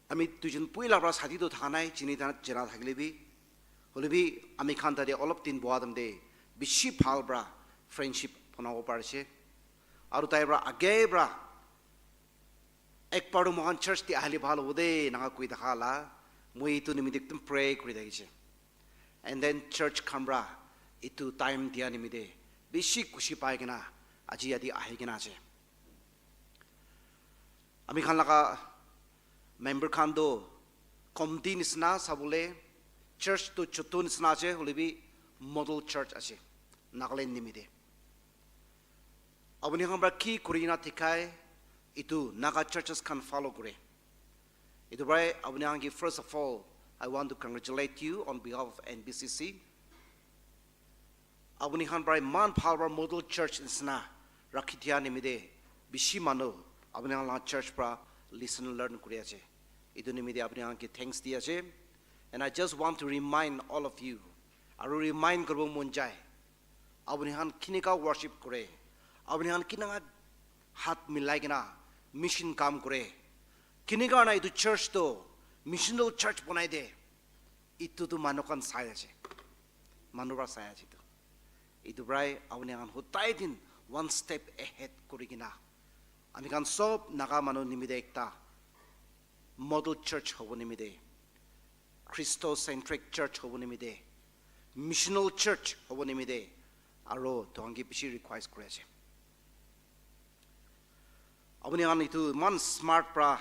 ami duijon puila para sadi toh thaka nai, chini ta jana thakile bi, hoile bi ami khan tate olop din boha time te bishi bhal para friendship banabo parise. Aru tai para age para ek baar toh moikhan church te ahile bhal hobo de, enaka koi thaka la, moi etu nimite ekdum pray kuri thakise. And then church khan para etu time dia nimite bishi khushi pai kena aji yate ahi kena ase. Ami khan laga member khan toh komti nisna sabole, church toh chotu nisna ase, hoile bi model church ase Nagaland nimite. Apuni khan para ki kuri na dikhai, etu Naga churches khan follow kure. Etu para apuni khan ki, first of all, I want to congratulate you on behalf of N B C C. Apuni khan para iman bhal para model church nisna rakhi dia nimite bishi manu apni khan la church pra lesson learn kuri ase. Etu nimite apni khan ke thanks di ase. And I just want to remind all of you, aru remind koribo mon jai, apni khan kinika worship kore, apni khan kinika hat milai kena mission kam kore, kinika na etu church to missional church banai de, etu tu manu khan sai ase, manu pra sai ase etu. Etu prai apni khan hodai din one step ahead kuri kena ami khan sob Naga manu nimite ekta model church hobo nimite, Christocentric church hobo nimite, missional church hobo nimite, aro tohan ke bishi request kuri ase. Apni khan etu iman smart pra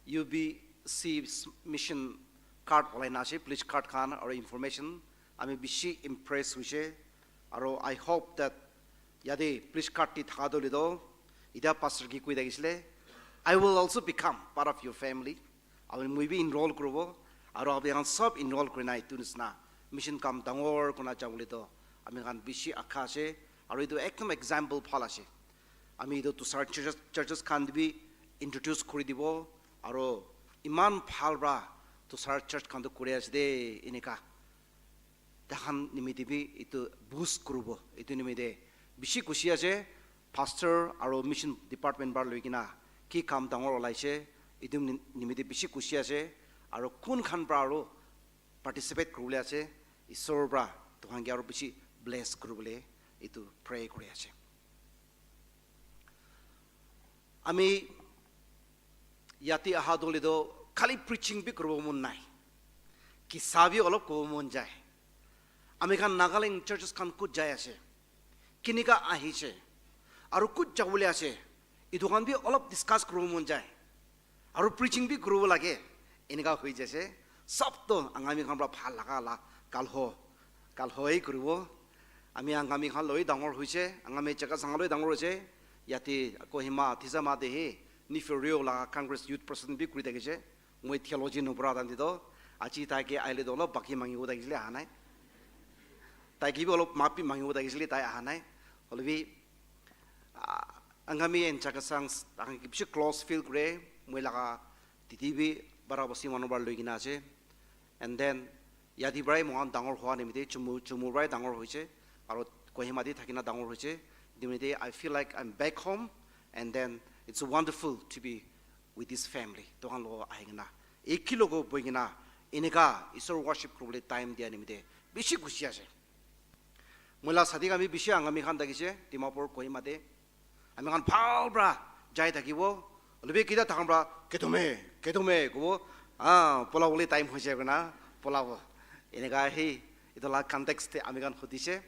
U B C mission card olai na ase, pledge card khan aro information, ami bishi impress hoise. Aro I hope that yate pledge card te thaka tu hoile to, etiya pastor ke koi thakisile, "I will also become part of your family." Aru moi bi enroll kuribo, aru apni khan sob enroll kurina etu nisna mission kam dangor kurina jabole to ami khan bishi akha ase, aru etu ekdom example bhal ase. Ami etu dusra churches, churches khan te bi introduce kuri dibo, aru iman bhal pra dusra church khan to kuri ase de enika. Takhan nimite bi etu boost kuribo. Etu nimite bishi khushi ase. Pastor aro mission department para loi kena ki kam dangor olaise, etu ni-, nimite bishi khushi ase. Aro kun khan para aro participate kuribole ase, Isor para tohan ke aro bishi bless kuribole etu pray kuri ase. Ami yate aha tu hoile tu khali preaching bi kuribo mon nai, kisa bi olop kobo mon jai. Ami khan Nagaland churches khan kot jai ase, kinika ahise, aru kot jabole ase, etu khan bi olop discuss kuribo mon jai. Aru preaching bi kuribo lage, enika hoi jaise. Sob to Angami khan para bhal laga la kal ho, kal ho hi kuribo. Ami Angami khan loi dangor hoise, Angami jaga sang loi dangor hoise. Yate Kohima, Tizama te hi Nifio Rio la Congress Youth President bi kuri thakise. Moi theology nopura tan to, aji tai ke aile to olop baki mangibo thakisile aha nai. Tai ke bi olop maaf bi mangibo thakisile, tai aha nai. Hoile bi, ah, Angami and Chakhesang, takhan ke bishi close feel kure, moi laga didi bi bara bosti manu para loi kena ase. And then, yate para moi khan dangor hua nimite, Chumu, Chumu para dangor hoise, aro Kohima te thakina dangor hoise. Nimite, I feel like I'm back home, and then it's wonderful to be with this family. Tohan logo ahi kena, eki logo boi kena, enika Isor worship kuribole time dia nimite bishi khushi ase. Moi la sadi khan bi bishi Angami khan thakise, Dimapur, Kohima te. Ami khan bhal pra jai thakibo. Hoilebi kita takhan pra, "Ketome, ketome," kobo. Ah, pola bole time hoise koina, polabo. Enika hi, etu la context te ami khan hudise.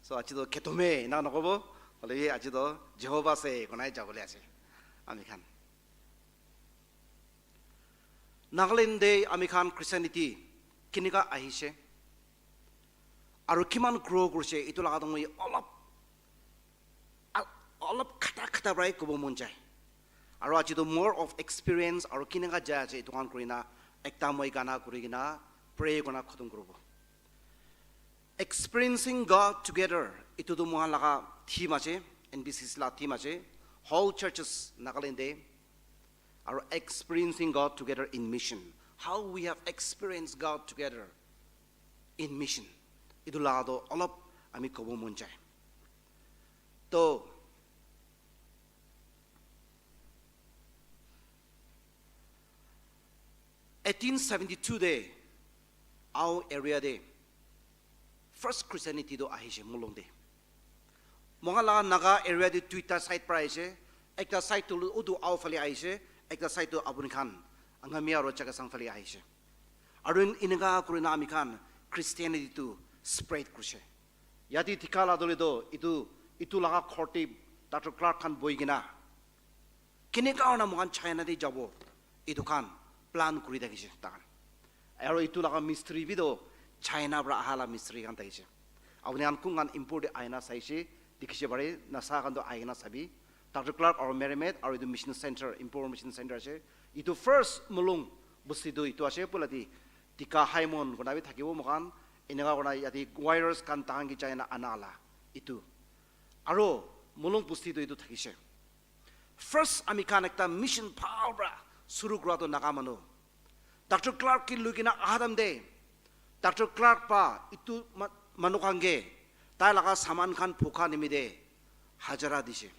So, aji to ketome, ena nokobo. Hoilebi aji to Jehovah se, konai jabole ase. Ami khan. Nagaland te ami khan Christianity kinika ahise, aru kiman grow kurise, etu laga to moi olop, a-, olop khata khata para kobo mon jai. Aru aji to more of experience aru kinika jai ase etu khan kurina ekta moi gana kuri kena pray kurina khatam kuribo. Experiencing God together, etu tu mohan laga theme ase, N B C C la theme ase, whole churches Nagaland te, aru experiencing God together in mission. How we have experienced God together in mission. Etu laga to olop ami kobo mon jai. To, eighteen seventy-two te, our area te, first Christianity to ahise Mulong te. Mohan laga Naga area te duita side para ahise, ekta side to utu ao phale ahise, ekta side to apuni khan Angami aru Chakhesang phale ahise. Aru in-, enika kurina ami khan Christianity to spread kurise. Yate dikha la dole to etu, etu laga ghor te Doctor Clark khan bohi kena, kenika hoina moikhan China te jabo, etu khan plan kuri thakishe takhan. Aru etu laga mistri bi toh China pra aha la mistri khan thakishe. Apuni khan kun khan Impur te ahina saishe, dikhishe pare, nasa khan toh ahina sabi. Doctor Clark aru Merrimaid aru etu mission center, Impur mission center ase. Etu first Mulong bosti toh etu ase, pula di Dika Haimon kona bi thakibo moikhan. Eneka kona yate warriors khan tahan ke jaina ana la etu. Aro Mulong busti tu etu thakishe. First ami khan ekta mission bhal pra suru kura tu Naga manu. Doctor Clark ke lui kena aha time te, Doctor Clark pa itu ma-, manu khan ke tai laga saman khan phuka nimite hajara dishe.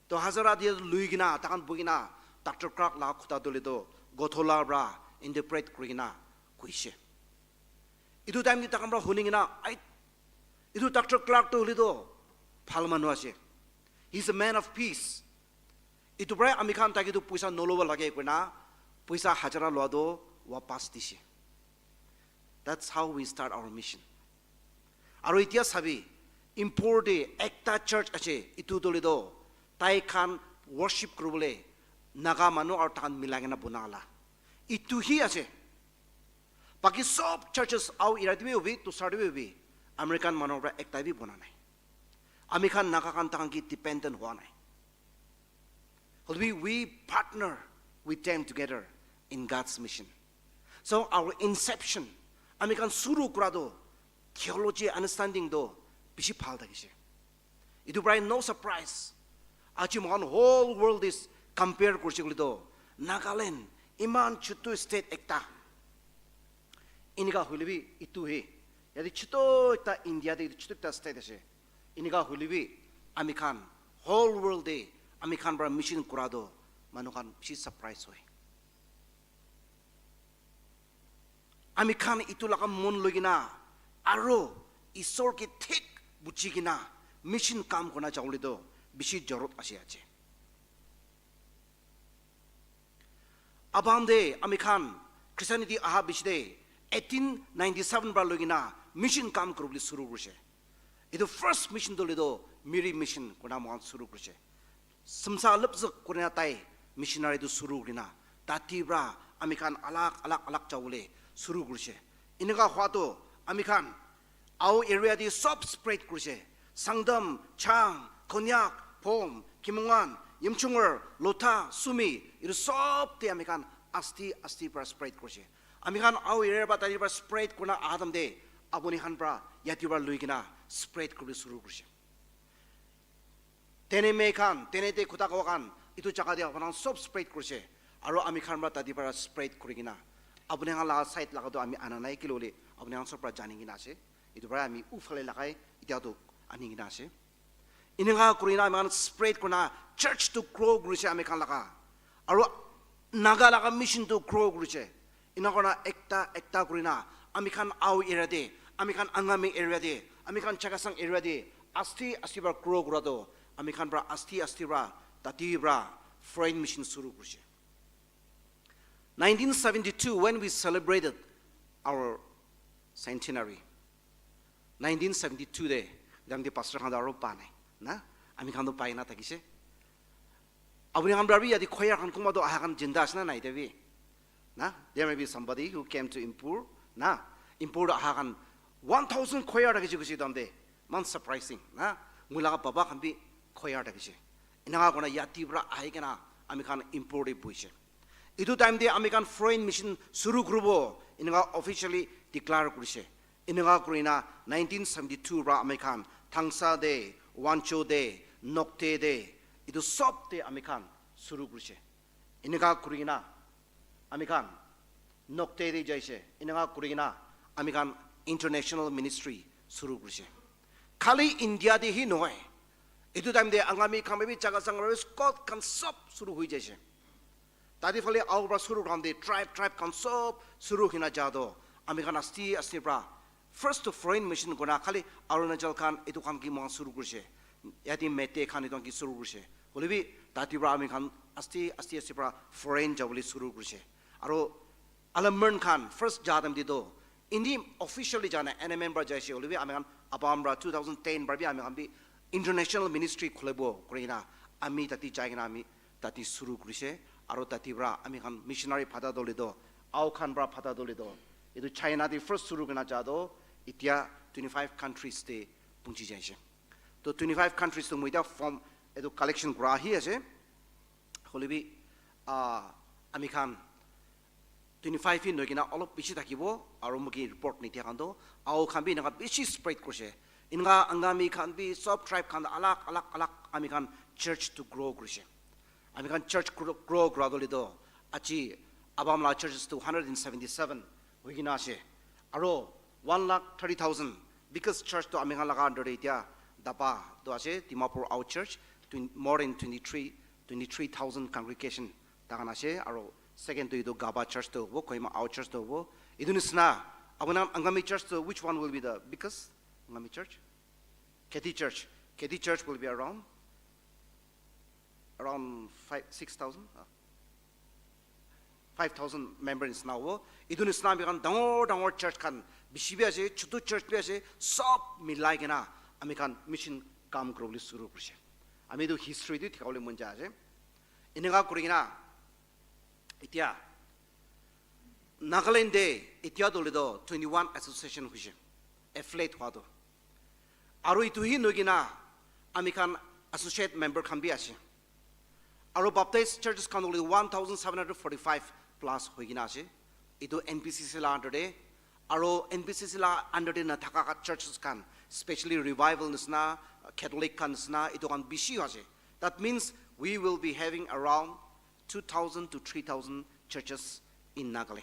To hajara dia lui kena, takhan bui kena, Doctor Clark la khuta dole to, gothola pra interpret kuri kena kuishe. Itu time te takhan pra huni kena, "Ai, itu Doctor Clark to huli to bhal manu ase. He's a man of peace." Itu pra ami khan taki tu puisa noloba lage koi na, puisa hajara loa to wapas dishe. That's how we start our mission. Aru itia sabi, Impur te ekta church ase, itu dole to tai khan worship kuribole Naga manu aru takhan milai kena bona la. Itu hi ase. Baki sob churches au ira te bi hobi, tusar te bi hobi, American manu pra ekta bi bona nai. Ami khan Naga khan takhan ki dependent hua nai. Hoilebi we partner with them together in God's mission. So our inception, ami khan suru kura to theology understanding to bishi bhal thakishe. Itu pra no surprise. Aji mohan whole world is compare kurche kule to Nagaland iman chutu state ekta. Inika hoilebi itu he. Yate chutu ekta India te chutu ekta state ase. Inika hoilebi ami khan whole world te ami khan pra mission kura to manu khan bishi surprise hoi. Ami khan itu laga mon loi kena aro Isor ke thik buji kena mission kam kurna jabole to bishi jorot ase aje. Abam de ami khan Christianity aha bishi de eighteen ninety-seven pra loi kena mission kam kuribole suru kurishe. Itu first mission to le to Miri mission kurna mohan suru kurishe. Samsa lupzuk kurina tai missionary tu suru kurina tati pra ami khan alak alak alak jabole suru kurishe. Inika hwa to ami khan Ao area te sob spread kurishe. Sangdam, Chang, Konyak, Phom, Kimungan, Yimchungar, Lotha, Sumi, itu sob te ami khan asti asti pra spread kurishe. Ami khan Ao area pra tati pra spread kurna aha time te apuni khan pra yati pra lui kena spread kuribole suru kurishe. Tene me khan, tene te khuta kawa khan, itu jaga te apuni khan sob spread kurishe. Aro ami khan pra tati pra spread kuri kena. Apuni khan la side laga to ami ana nai kile hole, apuni khan sob pra jani kena ase. Itu pra ami uphale lagai, itya to ani kena ase. Inika kuri na ami khan spread kurna church to grow kurishe ami khan laga. Aro Naga laga mission to grow kurishe. Ina kurna ekta, ekta kurina, ami khan Ao area te, ami khan Angami area te, ami khan Chakhesang area te, asti, asti pra grow kura to, ami khan pra asti, asti pra, tati pra, foreign mission suru kurishe. Nineteen seventy-two, when we celebrated our centenary, nineteen seventy-two de, jang de pastor khan aro pa nai, na, ami khan to pai na thakishe. Apuni khan pra bi yati choir khan kunba to aha khan jinda ase na nai te bi. Na, there may be somebody who came to Impur. Na, Impur to aha khan one thousand choir thakishe kushi dam de. Man surprising. Na, moi laga baba khan bi choir thakishe. Inaka kona yati pra ahi kena ami khan Impur de buishe. Itu time de ami khan foreign mission suru kuribo. Inaka officially declare kurishe. Eneka kurina nineteen seventy-two pra ami khan Thangsa de, Wancho de, Nokte de, itu sob de ami khan suru kurishe. Eneka kurikena ami khan Nokte de jaishe. Eneka kurikena ami khan international ministry suru kurishe. Khali India de hi nohoi. Itu time de Angami khan bi jaga sangare Scott khan sob suru hui jaishe. Tadi phale Ao pra suru khan de tribe, tribe khan sob suru hina ja do. Ami khan asti, asti pra first to foreign mission kona khali Arunachal khan etu khan ki mohan suru kurishe. Yati Meitei khan etu khan ki suru kurishe. Hoile bi tati pra ami khan asti, asti, asti pra foreign jabole suru kurishe. Aro Alaman khan first ja time te do Indi officially jana N M M pra jaise hoile bi ami khan Abam pra two thousand ten pra bi ami khan bi international ministry khulibo kurina ami tati jai kena ami tati suru kurise aro tati pra ami khan missionary phata dole do Ao khan pra phata dole do etu China te first suru kena ja do etia twenty five countries te punchi jaise. To twenty five countries to moi etia form etu collection kura ahi ase hoile bi ah ami khan twenty five hi noikena olop bishi thakibo aro moike report nidia khan toh Ao khan bi eneka bishi spread kurise. Inga Angami khan bi sob tribe khan alag alag alag ami khan church tu grow kurishe. Ami khan church grow, grow kura dole do aji Abam la churches tu hundred and seventy-seven hoikena ashe. Aro one lakh thirty thousand biggest church tu ami khan laga under de itia Daba tu ashe, Dimapur out church, twen- more than twenty-three, twenty-three thousand congregation takan ashe. Aro second tu itu Gaba church tu hobo, Kohima out church tu hobo. Itu nisna, apuni khan Angami church tu which one will be the biggest? Angami church? Keti church. Keti church will be around around five six thousand, uh, five thousand member nisna hobo. Itu nisna ami khan dangor dangor church khan bishi bi ashe, chutu church bi ashe, sob milai kena ami khan mission kam kuribole suru kurishe. Ami itu history tu thikabole mon jai ashe. Eneka kuri kena itia Nagaland de itia dole do twenty-one association hoishe, affiliate hwa do. Aro itu hi noikena ami khan associate member khan bi ashe. Aro Baptist churches khan hoile one thousand seven hundred forty-five plus hoikena ashe. Itu N B C C la under de. Aro N B C C la under de nathaka churches khan, especially revival nisna, Catholic khan nisna, itu khan bishi ashe. That means we will be having around two thousand to three thousand churches in Nagaland.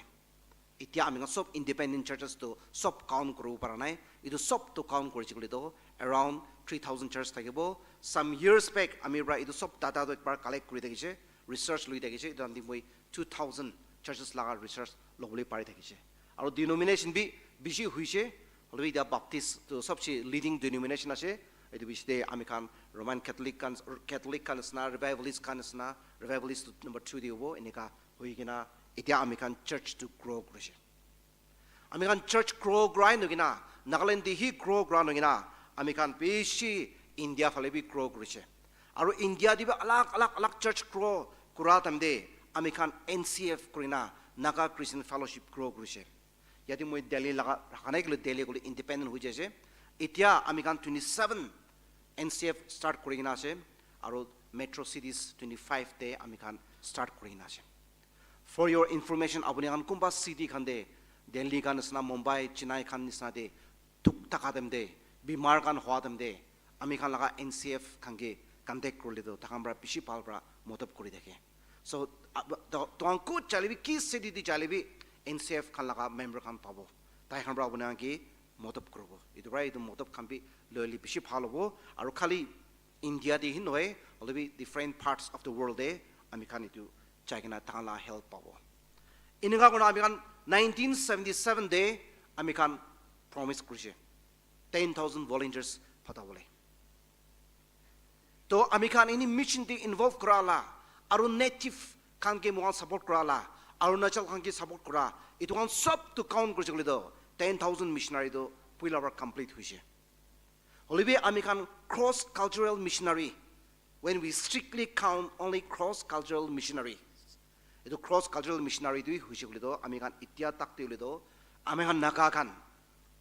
Itia ami khan sob independent churches tu sob count kuribo para nai. Itu sob tu count kuri chikole tu around three thousand church thakibo. Some years back ami para itu sob data tu ekbar collect kuri thakishe, research lui thakishe. Itu andi moi two thousand churches laga research lobole pari thakishe. Aro denomination bi bishi hoishe, hoilebi itia Baptist tu sobse leading denomination ashe. Itu bishi de ami khan Roman Catholic khan, Catholic khan nisna, Revivalist khan nisna, Revivalist tu number two de hobo, eneka hoikena itia ami khan church tu grow kurishe. Ami khan church grow kurai noikena, Nagaland de hi grow kurai noikena, ami khan bishi India phale bi grow kurishe. Aro India de bi alag alag alag church grow kura time de ami khan N C F kurina Naga Christian Fellowship grow kurishe. Yate moi Delhi laga rakha nai kile Delhi kole independent hoi jaise. Itia ami khan twenty-seven N C F start kuri kena ase, aro metro cities twenty-five te ami khan start kuri kena ase. For your information, apuni khan kunba city khan te, Delhi khan nisna, Mumbai, Chennai khan nisna te dukh thaka time te, bimar khan hwa time te, ami khan laga N C F khan ke contact kurle to, takhan para bishi bhal para modot kuri thake. So, ab-, to, tohan kot jale bi, ki city te jale bi, N C F khan laga member khan pabo. Tai khan para apuni khan ke modot kuribo. Itu para itu modot khan bi loile bishi bhal hobo. Aru khali India te hi nohoi, hoilebi different parts of the world te ami khan itu jai kena takhan la help pabo. Eneka kurina ami khan nineteen seventy-seven te ami khan promise kurishe, ten thousand volunteers phatabole. To ami khan ini mission te involve kura la, aru native khan ke moikhan support kura la, Arunachal khan ke support kura, itu khan sob to count kuri chakle to ten thousand missionary to puila para complete hoishe. Hoilebi ami khan cross cultural missionary, when we strictly count only cross cultural missionary, itu cross cultural missionary tu hoishe koile to ami khan itia tak te hoile to ami khan Naga khan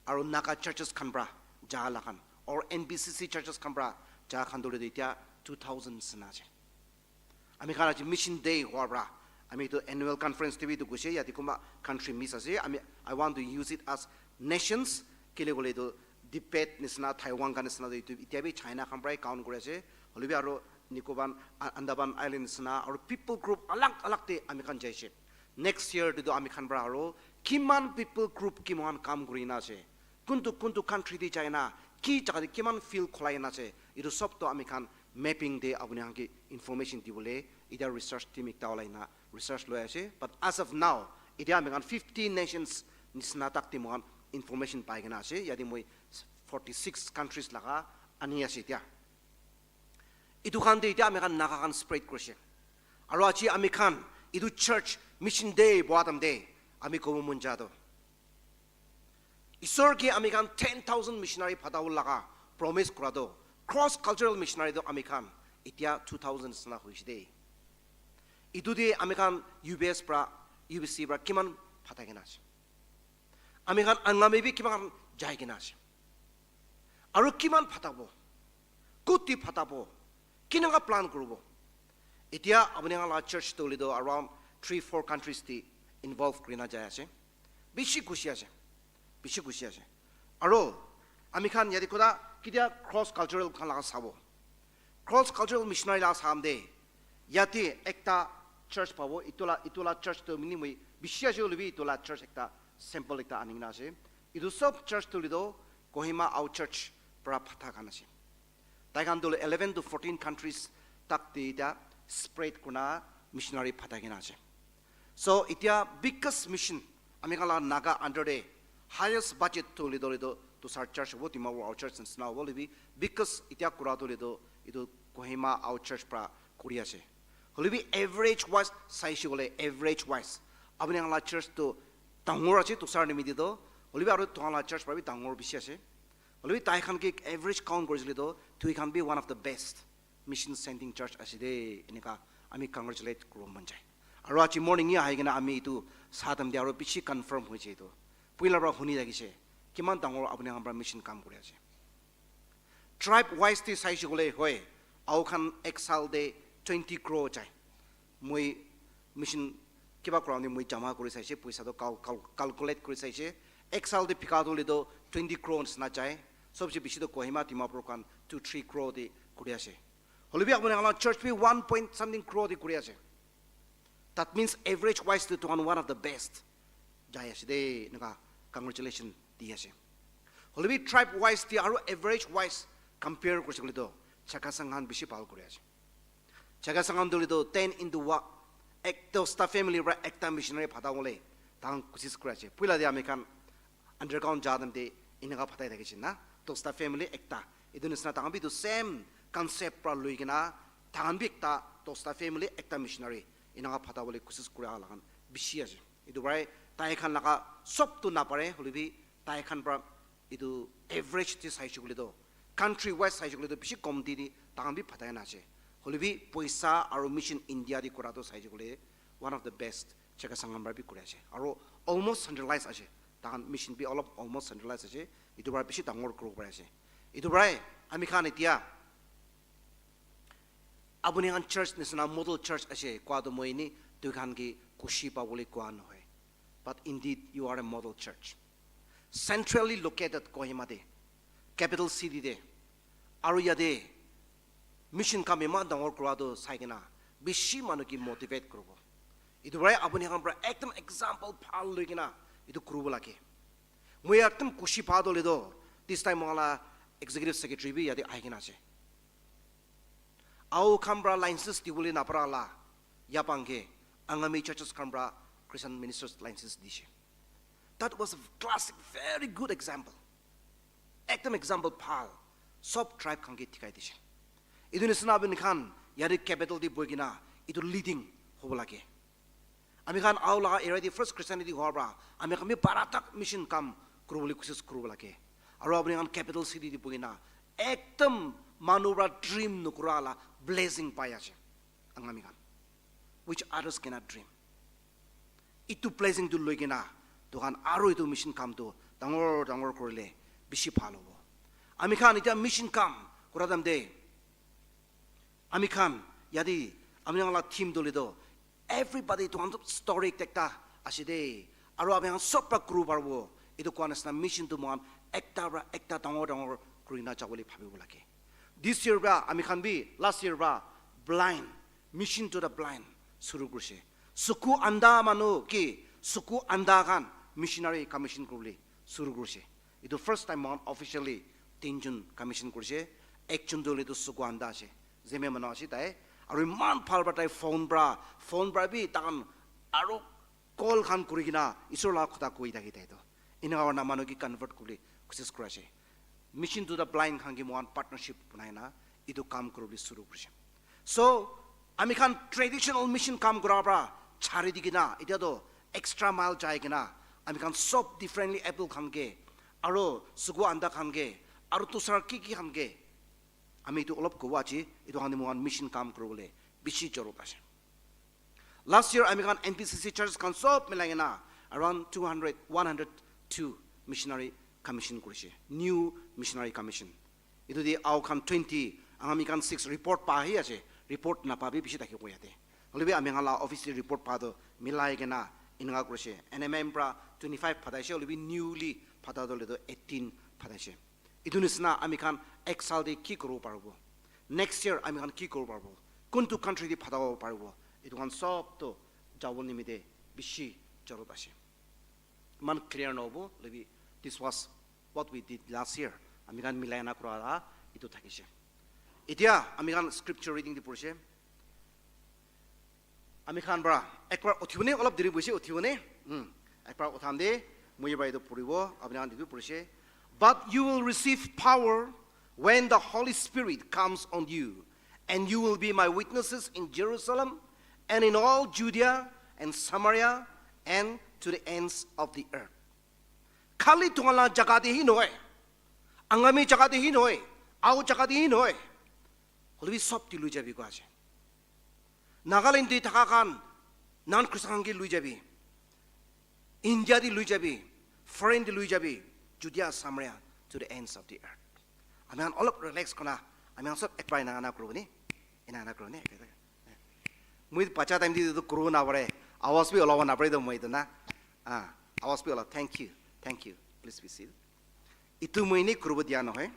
aru Naga churches khan pra ja la khan or N B C C churches khan pra ja khan dole to itia two thousand sina ase. Ami khan aji mission day hua pra ami to annual conference te bi to guse yate kunba country miss ase. Ami, I want to use it as nations, kile koile to Tibet nisna, Taiwan khan nisna to itu itia bi China khan pra count kuri ase. Hoilebi aru Nicobar, A-, Andaman Islands na, aru people group alag alag te ami khan jaise. Next year te tu ami khan para aru kiman people group kiman kam kuri na ase, kuntu kuntu country te jai na, ki jaga te kiman field khulai na ase, itu sob to ami khan mapping te apuni khan ke information dibole ita research team ekta ulai na research loi ase. But as of now, ita ami khan fifty nations nisna tak te moikhan information pai kena ase. Yate moi forty six countries laga ani ase tia. Itu khan te etiya ami khan Naga khan spread kurishe. Aru aji ami khan itu church mission day boa time te ami kobo mon ja to, Isor ke ami khan ten thousand missionary phatabole laga promise kura to, cross cultural missionary to ami khan etiya two thousand nisna hoishe de. Itu de ami khan U B S pra, U B C pra kiman phatai kena ase? Ami khan Angami bi kiman jai kena ase? Aru kiman phatabo? Kuti phatabo? Kinaka plan kuribo? Etiya apuni khan la church to hoile to around three, four countries te involve kurina jai ase. Bishi khushi ase. Bishi khushi ase. Aru ami khan yate koda Ketia cross cultural khan laga sabo. Cross cultural missionary laga sam de yate ekta church pabo, itu la, itu la church tu mini mui bishi ase hoilebi itu la church ekta sample ekta ani kena ase. Itu sob church tu lido Kohima Ao Church pra phatha khan ase. Tai khan tu eleven to fourteen countries tak te ita spread kuna missionary phatai kena ase. So itia biggest mission ami khan la Naga under de highest budget tu lido lido Tusar church hobo, Dimapur Ao Church nisina hobo hoilebi biggest itia kura tu lido itu Kohima Ao Church pra kuri ase. Hoilebi average wise saishe koile, average wise apuni khan la church tu dangor ase Tusar nimite to, hoilebi aru tuhan la church pra bi dangor bishi ase. Hoilebi tai khan ke average count kurisile to, tui khan bi one of the best mission sending church ase de, eneka ami congratulate kuribo mon jai. Aru aji morning hi ahi kena ami itu sa time de aru bishi confirm hoise itu. Puila pra huni thakise, kiman dangor apuni khan pra mission kam kuri ase. Tribe wise te saishe koile hoi, Ao khan ek sal de twenty crore jai. Moi mission kiba kura ni moi jama kuri saishe, poisa to cal-, cal-, calculate kuri saishe. Ek sal de bika to le to twenty crore nisina jai. Sobse bishi to Kohima, Dimapur khan two three crore de kuri ase. Hoilebi apuni khan la church bi one point something crore de kuri ase. That means average wise to tuhan one of the best jai ase de, eneka congratulation di ase. Hoilebi tribe wise te aru average wise compare kurishe koile to Chakhesang khan bishi bhal kuri ase. Chakhesang khan tu lido ten into one, ek dosta family pra ekta missionary phatha bole tahan kosis kuri ase. Puila de ami khan underground ja time de eneka phatai thakishe na, dosta family ekta. Itu nisina tahan bi itu same concept pra lui kena tahan bi ekta dosta family ekta missionary eneka phatha bole kosis kura la khan bishi ase. Itu pra tai khan laga sob tu napare, hoilebi tai khan pra itu average te saishe koile to, country wise saishe koile to bishi kom di di tahan bi phatai na ase. Hoilebi poisa aru mission India de kura to saishe koile one of the best Chakhesang khan pra bi kuri ase. Aru almost centralized ase. Tahan mission bi olop almost centralized ase. Itu pra bishi dangor kuribo pari ase. Itu pra ami khan itia apuni khan church nisina model church ase koa to moi ni tui khan ki khushi pabole koa nohoi. But indeed, you are a model church. Centrally located Kohima de, capital city de, aru yate mission kam iman dangor kura to sai kena bishi manu ki motivate kuribo. Itu pra apuni khan pra ekdom example bhal lui kena itu kuribo lage. Moi ekdom khushi pa to le to, this time moikhan la executive secretary bi yate ahi kena ase. Ao khan pra license dibole napara la, yapang ke Angami churches khan pra Christian ministers license dishe. That was a classic, very good example. Ekdom example bhal. Sob tribe khan ke dikhai dishe. Itu nisina apuni khan yate capital te bohi kena itu leading hobo lage. Ami khan Ao laga area te first Christianity hoa pra ami khan bi bara tak mission kam kuribole kosis kuribo lage. Aru apuni khan capital city te bohi na ekdom manu pra dream nokura la blessing pai ase. Angami khan, which others cannot dream. Itu blessing tu loi kena, tu khan aru itu mission kam tu dangor dangor kurile bishi bhal hobo. Ami khan itya mission kam kura time te, ami khan yate ami khan la theme tu le to, everybody tu khan story ekta ekta ase de. Aru ami khan sob pra kuru paribo. Itu koa nisina mission tu moikhan ekta pra ekta dangor dangor kurina jabole bhabibo lage. This year pra ami khan bi last year pra blind mission to the blind suru kurise. Suku anda manu ki suku anda khan missionary commission kuribole suru kurise. Itu first time moikhan officially tinjon commission kurise. Ekjon tu hoile tu suku anda ase, zeme manu ase tai. Aru iman bhal pra tai phone pra, phone pra bi takhan aru call khan kuri kena Isor la kotha koi thaki tai toh. Eneka hoina manu ke convert kuribole kosis kuri ase. Mission to the blind khan ke moikhan partnership banai na etu kam kuribole suru kurise. So, ami khan traditional mission kam kura pra chari di kena, itya toh extra mile jai kena, ami khan sob differently able khan ke, aro suku anda khan ke, aro dusra ki ki khan ke, ami etu olop kobo aji, etu khan te moikhan mission kam kuribole bishi jorot ase. Last year ami khan N B C C churches khan sob milai kena around two hundred, one hundred two missionary commission kurise. New missionary commission. Etu te Ao khan twenty, Angami khan six report pa hi ase. Report napa bi bishi thaki bo yate. Hoile bi ami khan la office te report pa toh milai kena eneka kurise. N M M pra twenty-five phataise, hoile bi newly phata toh hoile toh eighteen phataise. Etu nisna ami khan ek saal te ki kuribo paribo? Next year ami khan ki kuribo paribo? Kuntu country te phata paribo? Etu khan sob to jabo nimite bishi jarut ase. Iman clear nohobo, lebi this was what we did last year. Ami khan milai na kura la etu thakise. Etia ami khan scripture reading te porise. Ami khan para ekbar uthibo ne, olop deri boise uthibo ne? Hmm. Ekbar utham de, moi para etu puribo, apni khan etu porise. But you will receive power when the Holy Spirit comes on you, and you will be my witnesses in Jerusalem and in all Judea and Samaria and to the ends of the earth. Khali tuhala jaga te hi nohoi, Angami jaga te hi nohoi, au jaga te hi nohoi, hoilebi sob te lui jabi koi ase. Nagaland te thaka khan non Christian khan ke lui jabi, India te lui jabi, foreign te lui jabi, Judea, Samaria, to the ends of the earth. Ami khan olop relax kurina, ami khan sob ekbar ena ena kuribo ni, ena ena kuribo ni. Moi bacha time te tu kuribo napare, awaaz bi olabo napare to moi tu na. Ah, awaaz bi olabo. Thank you, thank you. Please be seated. Etu moi ene kuribo dia nohoi.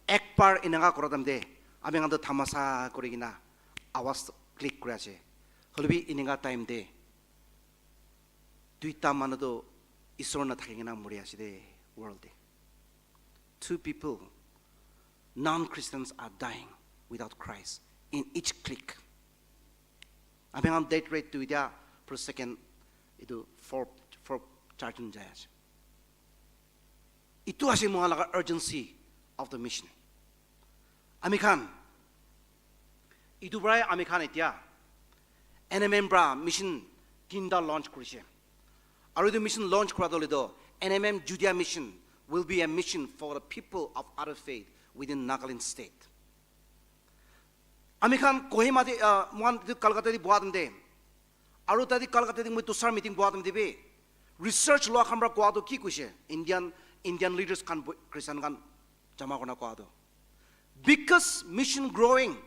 Ekbar eneka kura time te ami khan to tamasa kuri kena awaaz click kuri ase. Hoilebi eneka time te duita manu to Isor nathaki kena mori ase de world te. Two people, non-Christians are dying without Christ in each click. Ami khan death rate tu etia per second etu four, four charging jai ase. Etu ase moikhan laga urgency of the mission. Ami khan etu para ami khan etia N M M para mission tinta launch kurise. Aru etu mission launch kura tu hoile tu N M M Judea mission will be a mission for the people of other faith within Nagaland state. Ami khan Kohima te, ah, moikhan etu Kolkata te boha time te, aru tate Kolkata te moi dusra meeting boha time te bi research lua khan para koa tu ki koise, Indian, Indian leaders khan bo-, Christian khan jama kurina koa tu, biggest mission growing,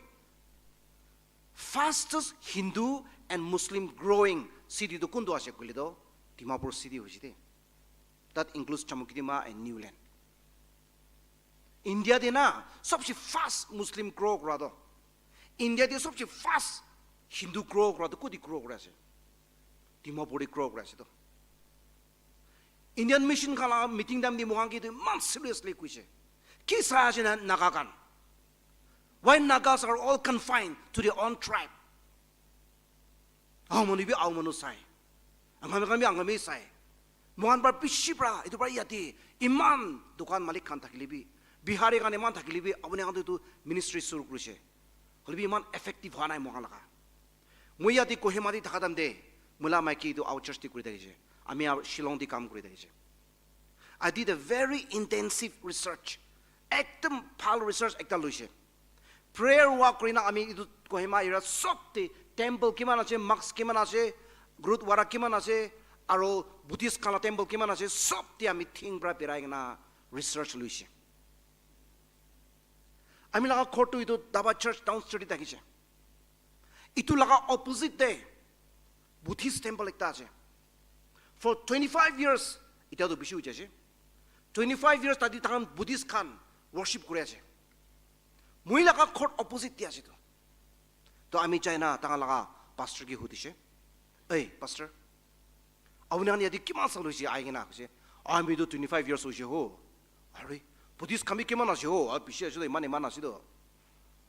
fastest Hindu and Muslim growing city tu kuntu ase koile tu Dimapur city hoise de. That includes Chumukedima and Niuland. India te na sobse fast Muslim grow kura to, India te sobse fast Hindu grow kura to koti grow kura ase? Dimapur te grow kura ase to. Indian mission khan la meeting time te moikhan ke tu iman seriously koise. Ki sai ase na Naga khan? Why Nagas are all confined to their own tribe? Aho manu bi aho manu sai. Angami khan bi angami sai. Moikhan para bishi para, etu para yate iman dukan malik khan thakile bi, Bihari khan iman thakile bi, apuni khan tu etu ministry suru kurise. Hoile bi iman effective hua nai moikhan laga. Moi yate Kohima te thaka time te, moi la maiki etu our church te kuri thakise. Ami aru Shillong te kam kuri thakise. I did a very intensive research. Ekdam bhal research ekta loise. Prayer walk kurina ami etu Kohima area sob te temple kiman ase, mosque kiman ase, gurudwara kiman ase, aro Buddhist khan la temple kiman ase, sob te ami thing pra birai kena research loise. Ami laga ghor tu etu Daba Church downstreet te thakise. Etu laga opposite te Buddhist temple ekta ase. For twenty-five years, etia tu bishi hoi jaise. Twenty-five years tadi tahan Buddhist khan worship kuri ase. Moi laga ghor opposite te ase tu. To ami jai na tahan laga pastor ke hudise, "Ei, pastor, apuni khan yate kiman saal hoise ahi kena?" Koise, "Ami tu twenty-five years hoise ho." "Are, Buddhist khan bi kiman ase ho? Ah, bishi ase to, iman, iman ase to."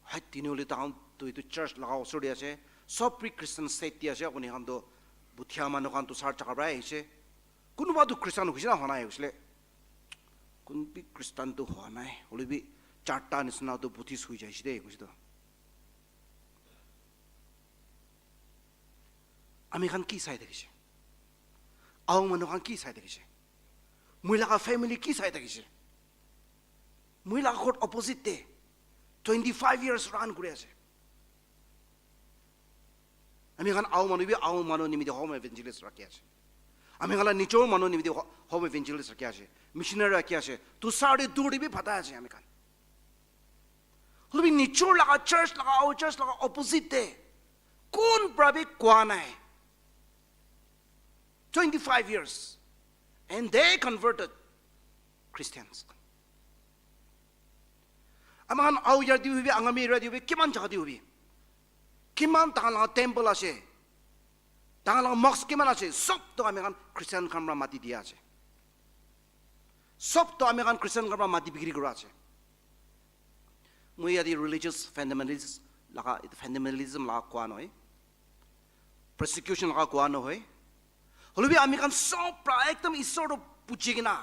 Hai, tinuli tahan tu etu church laga osor te ase, sob bi Christian state te ase, apuni khan tu Bhutia manu khan tu sar jaga pra ahise. Kunuba tu Christian hoise na hwa nai koisile. Kun bi Christian tu hwa nai, hoile bi charta nisina tu Buddhist hoi jaise de, koise to. Ami khan ki sai thakise? Aho manu khan ki sai thakise? Moi laga family ki sai thakise? Moi laga ghor opposite te twenty-five years run kuri ase. Ami khan Aho manu bi Aho manu nimite home evangelist rakhi ase. Ami khan la nijor manu nimite ho-, home evangelist rakhi ase. Missionary rakhi ase. Dusra te dur te bi phatai ase ami khan. Hoile bi nijor laga church laga, our church laga opposite te kun pra bi koa nai. Twenty-five years. And they converted. Christians. Ami khan Ao area te hobi, Angami area te hobi, kiman jaga te hobi, kiman tahan laga temple ase, tahan laga mosque kiman ase, sob to ami khan Christian khan para mati dia ase. Sob to ami khan Christian khan para mati bikri kura ase. Moi yate religious fundamentalism laga, fundamentalism laga koa nohoi, persecution laga koa nohoi. Hoilebi ami khan sob pra ekdom Isor to buji kena,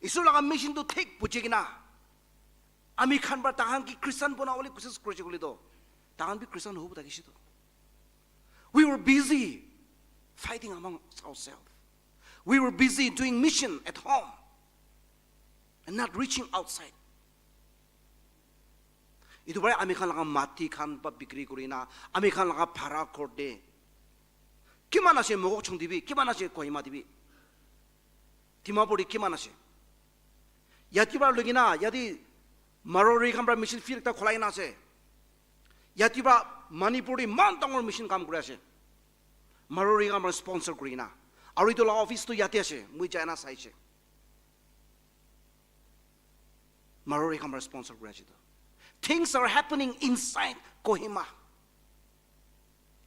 Isor laga mission to thik buji kena, ami khan pra tahan ki Christian banabole kosis kurise koile to, tahan bi Christian hobo thakise to. We were busy fighting among ourselves. We were busy doing mission at home and not reaching outside. Itu para ami khan laga mati khan pa bikri kuri na, ami khan laga bhara ghor te kiman ase, Mokokchung te bi kiman ase, Kohima te bi, Dimapur te kiman ase. Yate para loi kena, yate Marwari khan para mission field ekta khulai na ase. Yate para Manipur te iman dangor mission kam kuri ase. Marwari khan para sponsor kuri na. Aru itu la office tu yate ase, moi jai na saise. Marwari khan para sponsor kuri ase tu. Things are happening inside Kohima.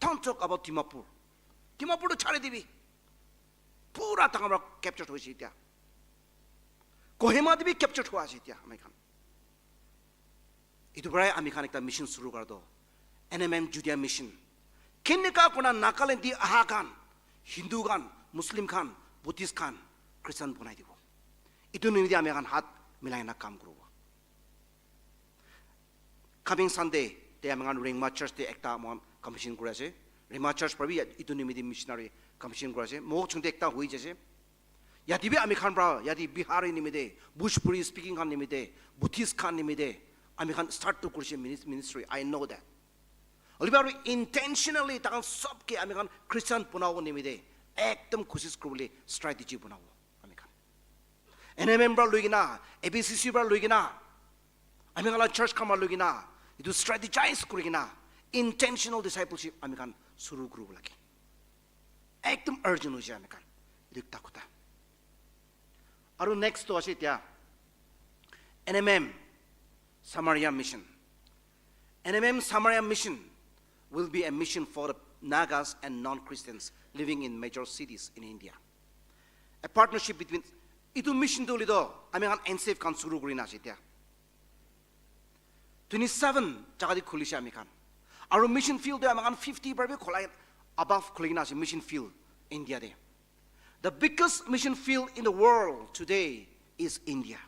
Don't talk about Dimapur. Dimapur tu chari dibi. Pura tangam para capture hoise etia. Kohima te bi capture hua ase etia ami khan. Itu para ami khan ekta mission suru kar do. N M M Judea Mission. Kenika kona Nagaland te aha khan, Hindu khan, Muslim khan, Buddhist khan, Christian banai dibo. Itu nimite ami khan hat milai na kam kuribo. Coming Sunday te ami khan Rengma Church te ekta ami khan commission kuri ase. Rengma Church para bi itu nimite missionary commission kuri ase. Mokokchung te ekta hoi jai ase. Yate bi ami khan para, yate Bihari nimite, Bhojpuri speaking khan nimite, Buddhist khan nimite, ami khan start to kurise minis-, ministry. I know that. Hoilebi aru intentionally takhan sob ke ami khan Christian banabo nimite ekdom kosis kuribole strategy banabo ami khan. N M M para loi kena, A B C C para loi kena, ami khan la church khan para loi kena, itu strategize kuri kena, intentional discipleship ami khan suru kuribo lage. Ekdom urgent hoise ami khan. Itu ekta kotha. Aru next to ase etia N M M Samaria Mission. N M M Samaria Mission will be a mission for the Nagas and non-Christians living in major cities in India. A partnership between, itu mission tu hoile to ami khan N C F khan suru kuri na ase etia. Twenty seven jaga te khulise ami khan. Aru mission field te ami khan fifty para bi khulai above khuli kena ase mission field India te. The biggest mission field in the world today is India.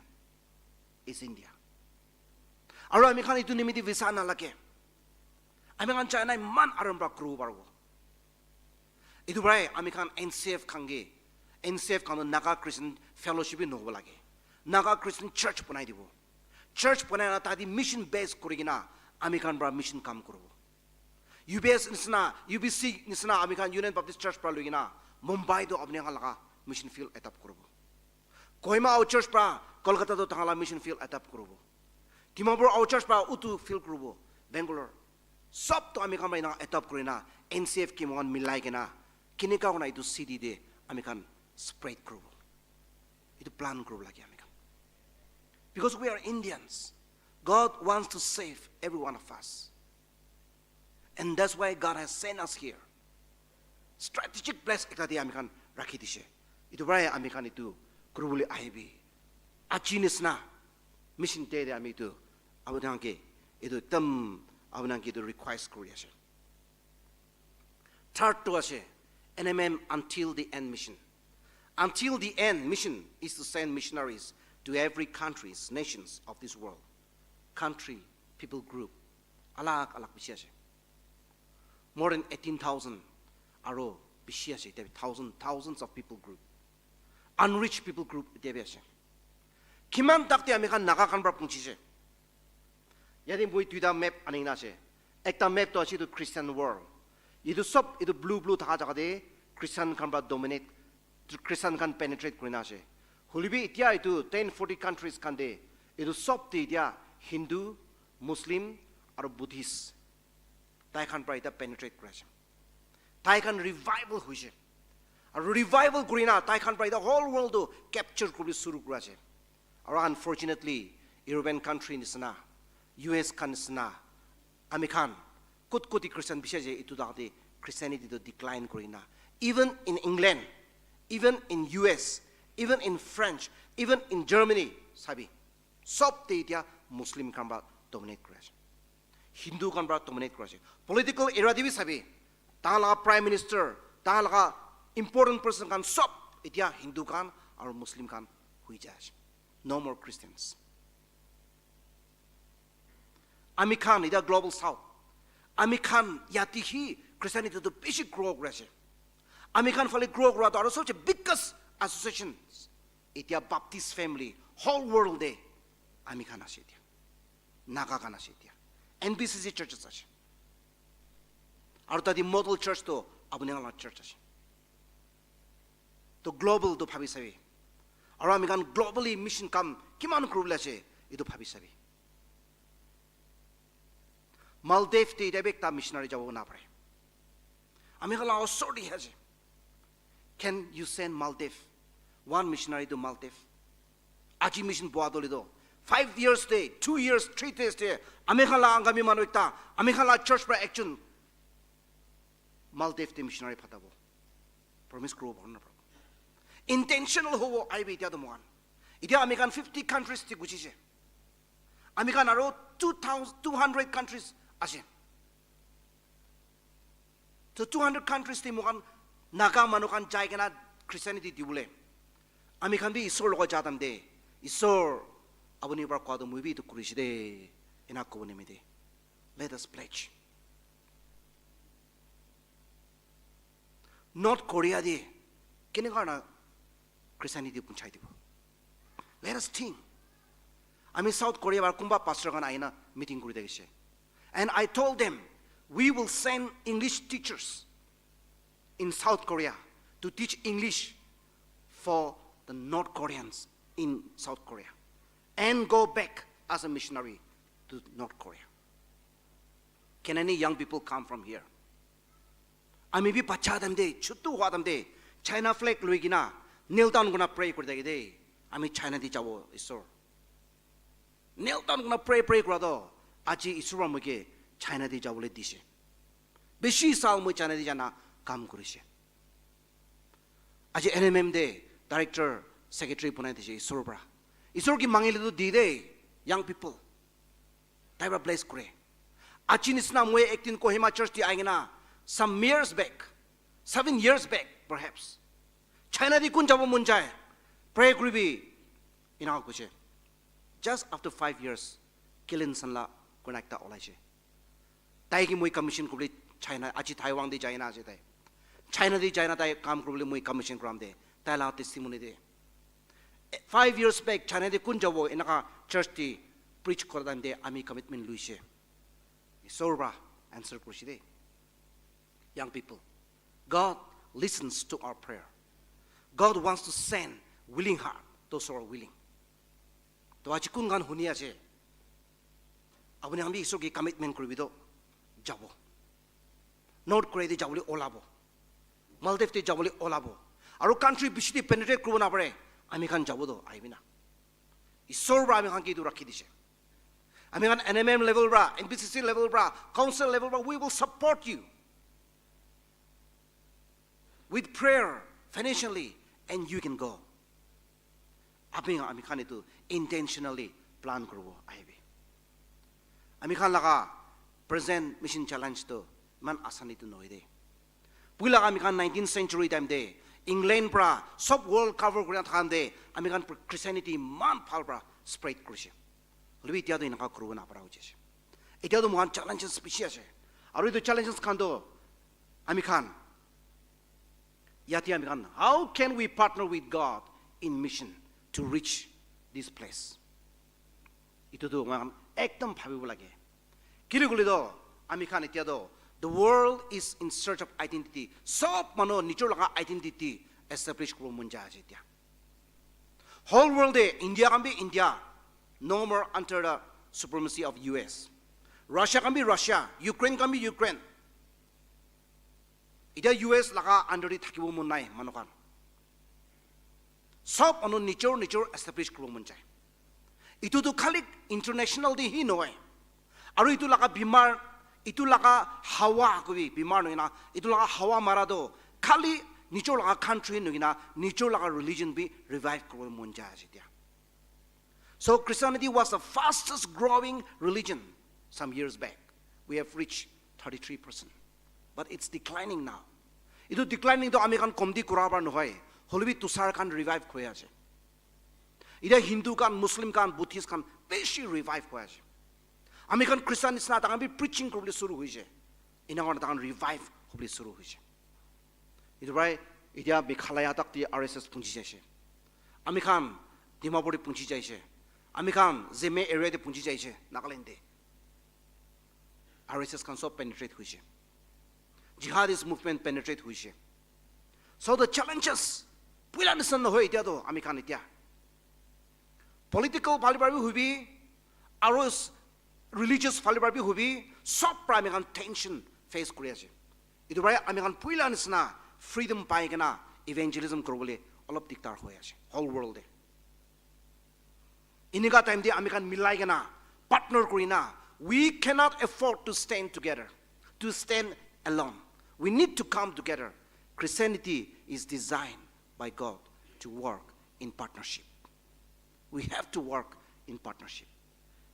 Is India. Aru ami khan itu nimite visa nalage. Ami khan China iman aram para grow paribo. Itu para ami khan N C F khan ke, N C F khan Naga Christian Fellowship bi nohobo lage. Naga Christian Church banai dibo. Church banai na tadi mission base kuri kena ami khan para mission kam kuribo. U B S nisna, U B C nisna ami khan Union Baptist Church para loi kena Mumbai to apni khan laga mission field adopt kuribo. Kohima Ao Church para Kolkata to tangala mission field adopt kuribo. Dimapur Ao Church para utu field kuribo. Bangalore. Sob to ami khan para ena adopt kuri na N C F ke mohan milai kena kenika kona itu city te ami khan spread kuribo. Itu plan kuribo lage ami khan. Because we are Indians, God wants to save every one of us. And that's why God has sent us here. Strategic place ekta te ami khan rakhi dise. Itu para ami khan itu kuribole ahibi. Aji nisna mission day te ami itu apni khan ke itu ekdom apni khan ke itu request kuri ase. Third to ase N M M Until the End Mission. Until the End Mission is to send missionaries to every countries, nations of this world. Country, people group, alag alag bishi ase. More than eighteen thousand aro bishi ase, etia bi thousand, thousands of people group. Unreached people group etia bi ase. Kiman tak te ami khan Naga khan para punchise. Yate moi duita map ani na ase. Ekta map to ase itu Christian world. Itu sob, itu blue, blue thaka jaga te Christian khan para dominate, Christian khan penetrate kuri na ase. Hoilebi etia itu ten forty countries khan te, itu sob te etia Hindu, Muslim, aro Buddhist, tai khan para etia penetrate kuri ase. Tai khan revival hoise. Aro revival kuri na tai khan para etia whole world to capture kuri suru kuri ase. Aru unfortunately, European country nisina, U S khan nisina, ami khan kot kot Christian bishi ase, etu dagte Christianity to decline kurina. Even in England, even in U S, even in French, even in Germany, sabi, sob te etia Muslim khan para dominate kuri ase. Hindu khan para dominate kuri ase. Political era te bi sabi, ta laga prime minister, ta laga important person khan sob etia Hindu khan aru Muslim khan hui jai ase. No more Christians. Ami khan etia global south, ami khan yate hi Christianity to bishi grow kuri ase. Ami khan phale grow kura to aru sobse biggest associations etia Baptist family whole world te ami khan ase etia. Naga khan ase etia. N B C C churches ase. Aru tate model church to apuni khan la church ase. To global to bhabi sabi. Aru ami khan globally mission kam kiman kuribole ase, etu bhabi sabi. Maldives te etia bi ekta missionary jabo na pare. Ami khan la osor te ase. Can you send Maldives? One missionary to Maldives. Aji mission boha dole do. Five years te, two years, three years te, ami khan la Angami manu ekta, ami khan la church para ekjon Maldives te missionary phatabo. Promise kuro bhagwan na. Intentional hobo aibi etia to mohan. Etia ami khan fifty countries te guchise. Ami khan aro two thousand, two hundred countries ase. To two hundred countries te mohan Naga manu khan jai kena Christianity dibole. Ami khan bi Isor logot ja time te, "Isor, apuni para kowa to moi bi etu kurise de," ena kobo nimite. Let us pledge. North Korea te kenekarna Christianity punchai dibo. Let us think. Ami South Korea para kunba pastor khan ahina meeting kuri thakise. And I told them, "We will send English teachers in South Korea to teach English for the North Koreans in South Korea and go back as a missionary to North Korea." Can any young people come from here? Ami bi bacha time te, chutu hua time te, China flag loi kena, kneel down kurna pray kuri thaki de. Ami China te jabo, Isor. Kneel down kurna pray, pray kura to, aji Isor para moike China te jabole dise. Bishi sal moi China te jana kam kurise. Aji N M M te director, secretary banai dise Isor para. Isor ki mangile to di de, young people. Tai para bless kure. Aji nisna moi ekdin Kohima church te ahi kena, some years back, seven years back perhaps, China te kun jabo mon jai, pray kuribi, ena koise. Just after five years, Kilin Sanla kurna ekta olaise. Tai ki moi commission kuribole China, aji Taiwan te jaina ase tai. China te jaina tai kam kuribole moi commission kuram de. Tai la testimony de. Five years back, China te kun jabo enaka church te preach kora time te ami commitment luise. Isor para answer kurise de. Young people, God listens to our prayer. God wants to send willing heart, those who are willing. To aji kun khan huni ase, apuni khan bi Isor ke commitment kuribi to jabo. North Korea te jabole olabo. Maldives te jabole olabo. Aru country bishi te penetrate kuribo na pare. Ami khan jabo to ahibi na. Isor para ami khan ke etu rakhi dise. Ami khan N M M level para, N B C C level para, council level para, we will support you with prayer, financially, and you can go. Ami, ami khan etu intentionally plan kuribo ahibi. Ami khan laga present mission challenge to iman asani to nohoi de. Pui laga ami khan nineteenth century time te England para sob world cover kuri thaka time te ami khan Christianity iman bhal para spread kurise. Hoilebi etia to enaka kuribo napara hoijase. Etia to moikhan challenges bishi ase. Aru etu challenges khan to ami khan yate ami khan, how can we partner with God in mission to reach this place? Etu tu moikhan ekdam bhabibo lage. Kile koile to ami khan etia to, the world is in search of identity. Sob manu nijor laga identity establish kuribo mon jai ase etia. Whole world te India khan bi India, no more under the supremacy of U S. Russia khan bi Russia, Ukraine khan bi Ukraine. Etia U S laga under te thakibo mon nai manu khan. Sob manu nijor nijor establish kuribo mon jai. Itu tu khali international te hi nohoi. Aru itu laga bimar, itu laga hawa kobi bimar nohoi na, itu laga hawa mara tu khali nijor laga country nohoi na, nijor laga religion bi revive kuribo mon jai ase etia. So Christianity was the fastest growing religion some years back. We have reached thirty-three percent. But it's declining now. Itu declining to ami khan komti kura para nohoi. Hoilebi dusra khan revive kuri ase. Ida Hindu khan, Muslim khan, Buddhist khan, bishi revive kuri ase. Ami khan Christian nisna takhan bi preaching kuribole suru hoise. Ina khan takhan revive hobole suru hoise. Itu para itia Meghalaya tak te R S S punchi jaise. Ami khan Dimapur te punchi jaise. Ami khan Zeme area te punchi jaise, Nagaland te. R S S khan sob penetrate hoise. Jihadist movement penetrate hoise. So the challenges, puila nisna nohoi itia to ami khan itia. Political phale para bi hoibi, aru religious phale para bi hoibi, sob para ami khan tension face kuri ase. Itu para ami khan puila nisna freedom pai kena evangelism kuribole olop diktar hoi ase whole world te. Inika time te ami khan milai kena partner kuri na, we cannot afford to stand together, to stand alone. We need to come together. Christianity is designed by God to work in partnership. We have to work in partnership.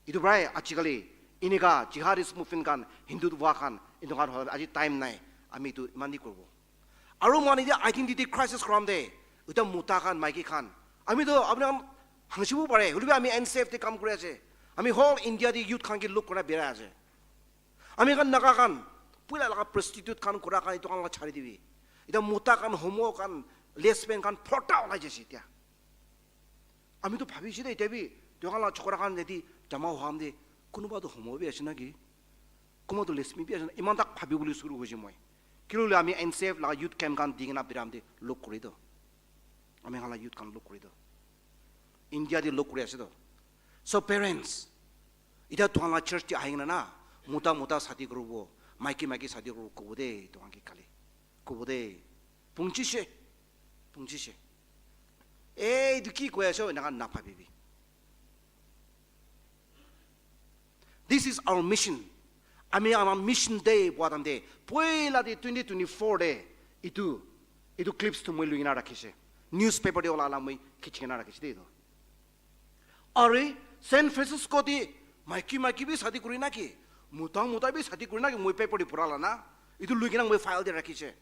Itu para ajikali inika jihadist movement khan, Hindu wa khan, itu khan hola aji time nai, ami itu iman di kuribo. Aru manu ite identity crisis koram de, uta mota khan, maiki khan. Ami to apni khan hangsibo pare, hoilebi ami N C F te kam kuri ase. Ami whole India te youth khan ke look kura birai ase. Ami khan Naga khan, puila laga prostitute khan kura khan itu khan la chari dibi. Ita mota khan, homo khan, lesbian khan, phota ulai jaise tia. Ami to bhabi ase de, ita bi, itu khan la chokra khan yate jama hua de, kunuba to homo bi ase naki? Kunba tu lesbian bi ase na, iman tak bhabi bole suru hoise moi. Kilole ami N C F laga youth camp khan di kena biram de look kuri do. Ami khan la youth khan look kuri do. India de look kuri ase do. So parents, ita tuhan la church de ahi kena na, mota mota sadi kuribo, maiki maiki sadi kuribo kobo de, tuhan ke kali. Kobo de. Punchise. Punchise. Eh, itu ki koi ase, enaka na bhabibi. This is our mission. Ami ama mission day buatam de. Poila de twenty twenty-four de itu itu clips tu moi lui kena rakhise. Newspaper de ola la moi khichi kena rakhise de itu. Are San Francisco de maiki maiki bi sadi kuri na ki? Muta muta bi sadi kuri na ki? Moi paper de pura la na. Itu lui kena moi file de rakhise.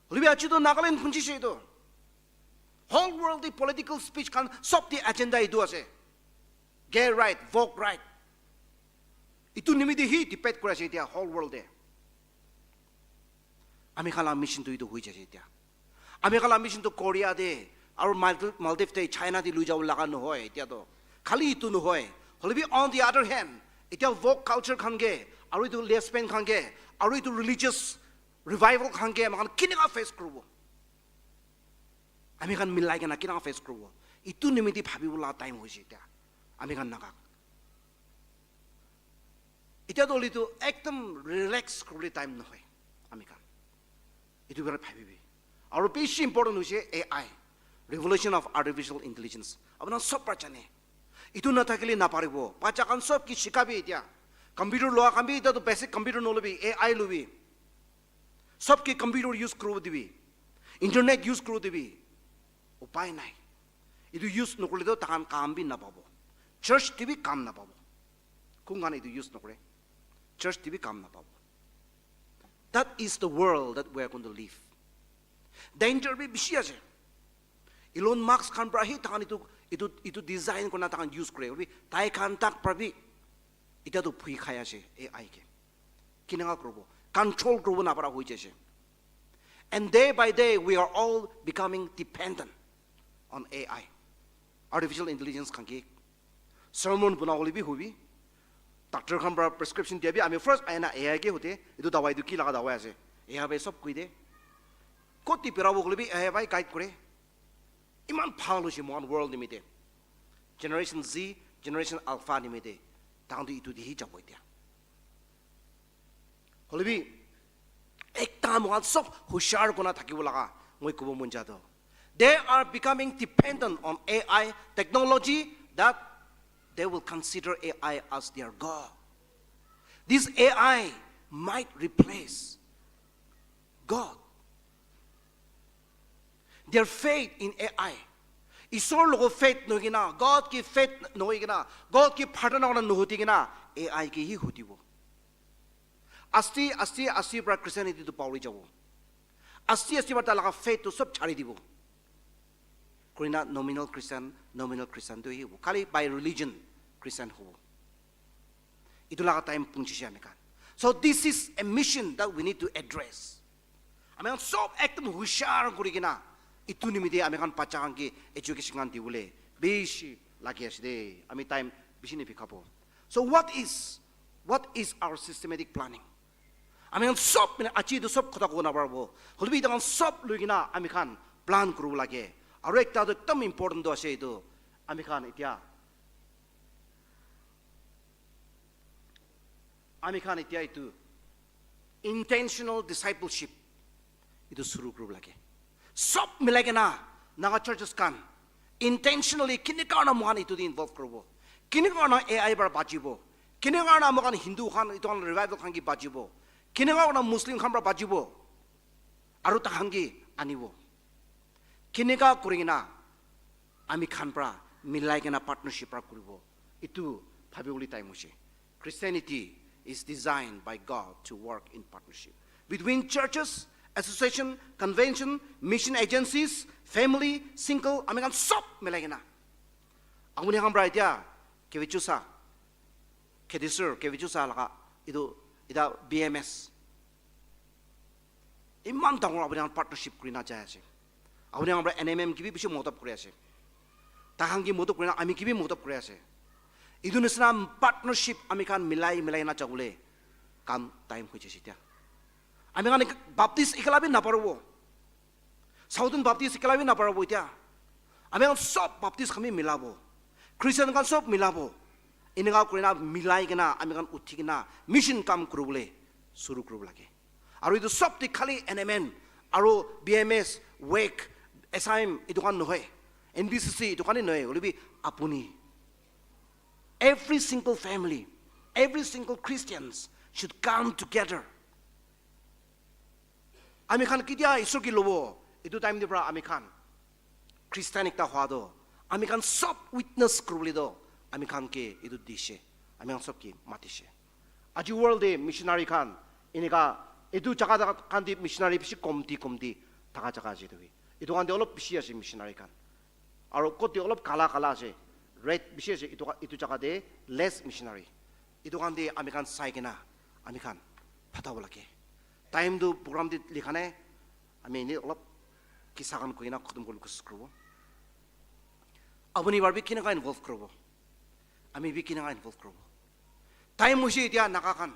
Hoilebi aji to Nagaland phunchise itu. Whole world de political speech khan sob de agenda itu ase. Gay right, woke right. Itu nimite hi debate kuri ase etia whole world de. Ami khan la mission tu itu hui jaise etia. Ami khan la mission tu Korea de, aru Maldiv-, Maldives de, China de lui jabo laga nohoi etia to. Khali itu nohoi. Hoilebi on the other hand, etia woke culture khan ke, aru itu lesbian khan ke, aru itu religious revival khan ke, ami khan kineka face kuribo. Ami khan milai kena kineka face kuribo. Itu nimite bhabibo la time hoise etia. Ami khan Naga. Etia to hoile to ekdom relax kuribole time nohoi ami khan. Itu birai bhabibi. Aru bishi important hoise A I, Revolution of Artificial Intelligence. Apuna sob para jane. Itu nathakile naparibo. Bacha khan sob ki shikabi etia. Computer loa khan bi etia to basic computer nolobi, A I lobi. Sob ki computer use kuribo dibi. Internet use kuribo dibi. Upai nai. Itu use nokurile to takhan kam bi napabo. Church te bi kam napabo. Kun khan itu use nokore. Church te bi kam napabo. That is the world that we are going to live. Danger bi bishi ase. Elon Musk khan pra hi takhan itu, itu, itu design kurna takhan use kore. Hoilebi tai khan tak pra bi ita tu phui khai ase A I ke. Kinanga kuribo? Control kuribo napara hoi jaise. And day by day, we are all becoming dependent on A I, artificial intelligence khan ke. Sermon bana hole bi hobi. Doctor khan pra prescription dia bi ami first aina A I ke hote, "Etu dawai tu ki laga dawai ase?" A I bai sob koi de. Koti pera bo hole bi A I bai guide kore. Iman bhal hoise mohan world nimite. Generation Z, Generation Alpha nimite. Takhan tu itu di hi jabo etia. Hoilebi, ekta moikhan sob hushar kurna thakibo laga, moi kobo mon ja toh. They are becoming dependent on A I technology that They will consider A I as their God. This A I might replace God. Their faith in A I. Isor logo faith nohoi kena, God ki faith nohoi kena, God ki pratana kona nohoti kena, A I ki hi hutibo. Asti, asti, asti pra Christianity tu pauri jabo. Asti, asti pra ta laga faith tu sob chari dibo. Kurina nominal Christian, nominal Christian tu hi hobo. Khali by religion Christian hobo. Itu laga time punchise ami khan. So this is a mission that we need to address. Ami khan sob ekdom hushar kuri kena itu nimite ami khan bacha khan ke education khan dibole bishi lagi ase de. Ami time bishi nibikhabo. So what is, what is our systematic planning? Ami khan sob, mane, aji itu sob khota kobo naparabo. Hoilebi itu khan sob loi kena ami khan plan kuribo lage. Aro ekta tu ekdom important tu ase itu. Ami khan itya, ami khan itya itu intentional discipleship itu suru kuribo lage. Sob milai kena Naga churches khan intentionally kini karna moikhan itu te involve kuribo, kini karna A I para bachibo, kini karna moikhan Hindu khan itu khan revival khan ki bachibo, kini karna Muslim khan para bachibo, aru takhan ki anibo. Kineka kuri kena ami khan para milai kena partnership para kuribo. Itu bhabibole time hoise. Christianity is designed by God to work in partnership between churches, association, convention, mission agencies, family, single, ami khan sob milai kena. Apuni khan para itya Kevichusa, Kedisur, Kevichusa laga itu, ita B M S. Iman dangor apuni khan partnership kuri na jai ase. Apuni khan para N M M ki bi bishi modot kuri ase. Takhan ki modot kuri na ami ki bi modot kuri ase. Itu nisina partnership ami khan milai, milai na jabole kam time hoi jaise itya. Ami khan ek-, Baptist ekala bi naparibo. Southern Baptist ekala bi naparibo itya. Ami khan sob Baptist khan bi milabo. Christian khan sob milabo. Eneka kuri na milai kena ami khan uthi kena mission kam kuribole suru kuribo lage. Aru itu sob te khali N M M, aru B M S, wake, S I M, itu khan nohoi. N B C C, itu khan hi nohoi. Hoilebi apuni, every single family, every single Christians should come together. Ami khan ketia Isor ki lobo? Itu time te pra ami khan Christian ekta hwa do, ami khan sob witness kuribole do, ami khan ke itu dishe, ami khan sob ki matishe. Aji world te missionary khan eneka itu jaga jaga khan te missionary bishi komti komti thaka jaga ase itu bi. Itu khan te olop bishi ase missionary khan. Aru kot te olop kala kala ase, red bishi ase, itu, itu jaga te less missionary. Itu khan te ami khan sai kena ami khan phatabo lage. Time tu program te likha nai, ami eni olop kisa khan koi kena khotom kuribole kosis kuribo. Apuni para bi kineka involve kuribo, ami bi kineka involve kuribo. Time hoise itya Naga khan,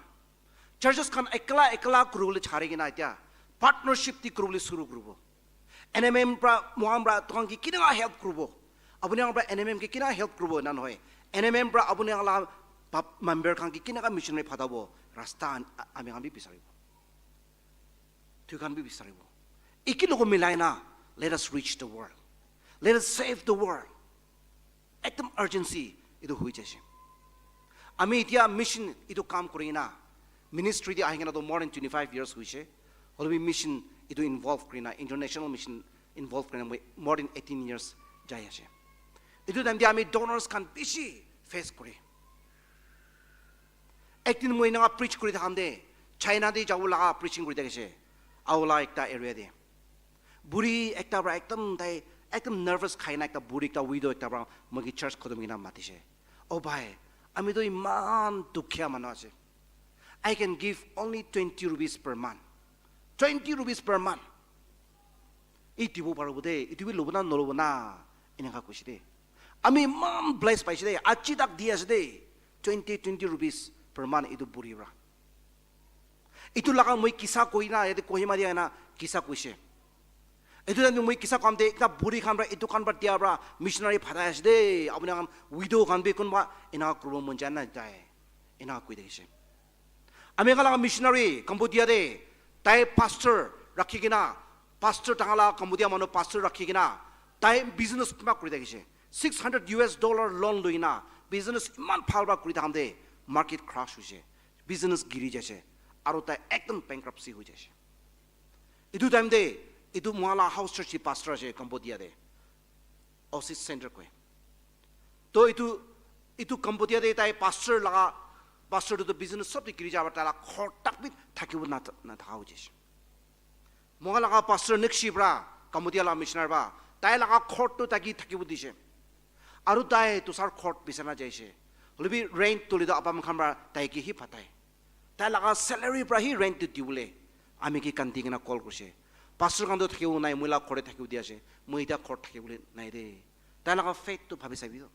churches khan ekla ekla kuribole chari kena itya partnership te kuribole suru kuribo. N M M pra, mohan pra, tokan ki kineka help kuribo? Apuni khan pra N M M ki kineka help kuribo? Ena nohoi. N M M pra apuni khan la bap-, member khan ki kineka missionary phatabo? Rasta an-, a-, ami khan bi bisaribo. Tui khan bi bisaribo. Eki logo milai na, let us reach the world. Let us save the world. Ekdom urgency itu hui jaise. Ami itya mission itu kam kuri na, ministry te ahi kena to more than twenty-five years hoise. Hoilebi mission itu involve kuri na, international mission involve kuri na, moi more than eighteen years jai ase. Itu time te ami donors khan bishi face kuri. Ekdin moi eneka preach kuri thakam te, China te jabo laga preaching kuri thakise, Aola ekta area te. Buri ekta pra ekdam tai, ekdam nervous khai na ekta buri ekta widow ekta pra moi ki church khotom kina matise. "Oh bhai, ami to iman dukhia manu ase. I can give only twenty rupees per month." Twenty rupees per month. "Ei dibo paribo de, etu bi lobo na nolobo na?" Eneka koise de. Ami iman bless paise de, aji tak di ase de. Twenty, twenty rupees per month etu buri pra. Etu laga moi kisa koi na, yate Kohima te ahi na kisa koise. Etu time te moi kisa kam te ekta buri khan pra, etu khan pra dia pra missionary phatai ase de. Apuni khan widow khan bi kunba eneka kuribo mon jai na jai. Eneka koi thakise. Ami khan laga missionary Cambodia te, tai pastor rakhi kena, pastor tangala Cambodia manu pastor rakhi kena, tai business kima kuri thakise. Six hundred U S dollar loan loi kena, Business iman bhal para kuri thakam te market crash hoise, business giri jaise, aru tai ekdom bankruptcy hoi jaise. Etu time te etu moi la house church ki pastor ase Cambodia te, Oasis Center koi. To etu etu Cambodia te tai pastor laga pastor tu business sob te giri jaba, tai la ghor tak bi thakibo na na thaka hoi jaise. Moi laga pastor Nixi pra Cambodia la missionary ba tai laga ghor tu taki thakibo dise. Aru tai dusar ghor bisana jaise. Hoilebi rent tuli to apam khan pra tai ki hi patai. Tai laga salary pra hi rent tu dibole ami ki kandi kena call kurse. Pastor khan to thakibo nai, moi la ghor te thakibo di ase. Moi ita ghor thakibole nai de. Tai laga faith tu bhabi sabi to.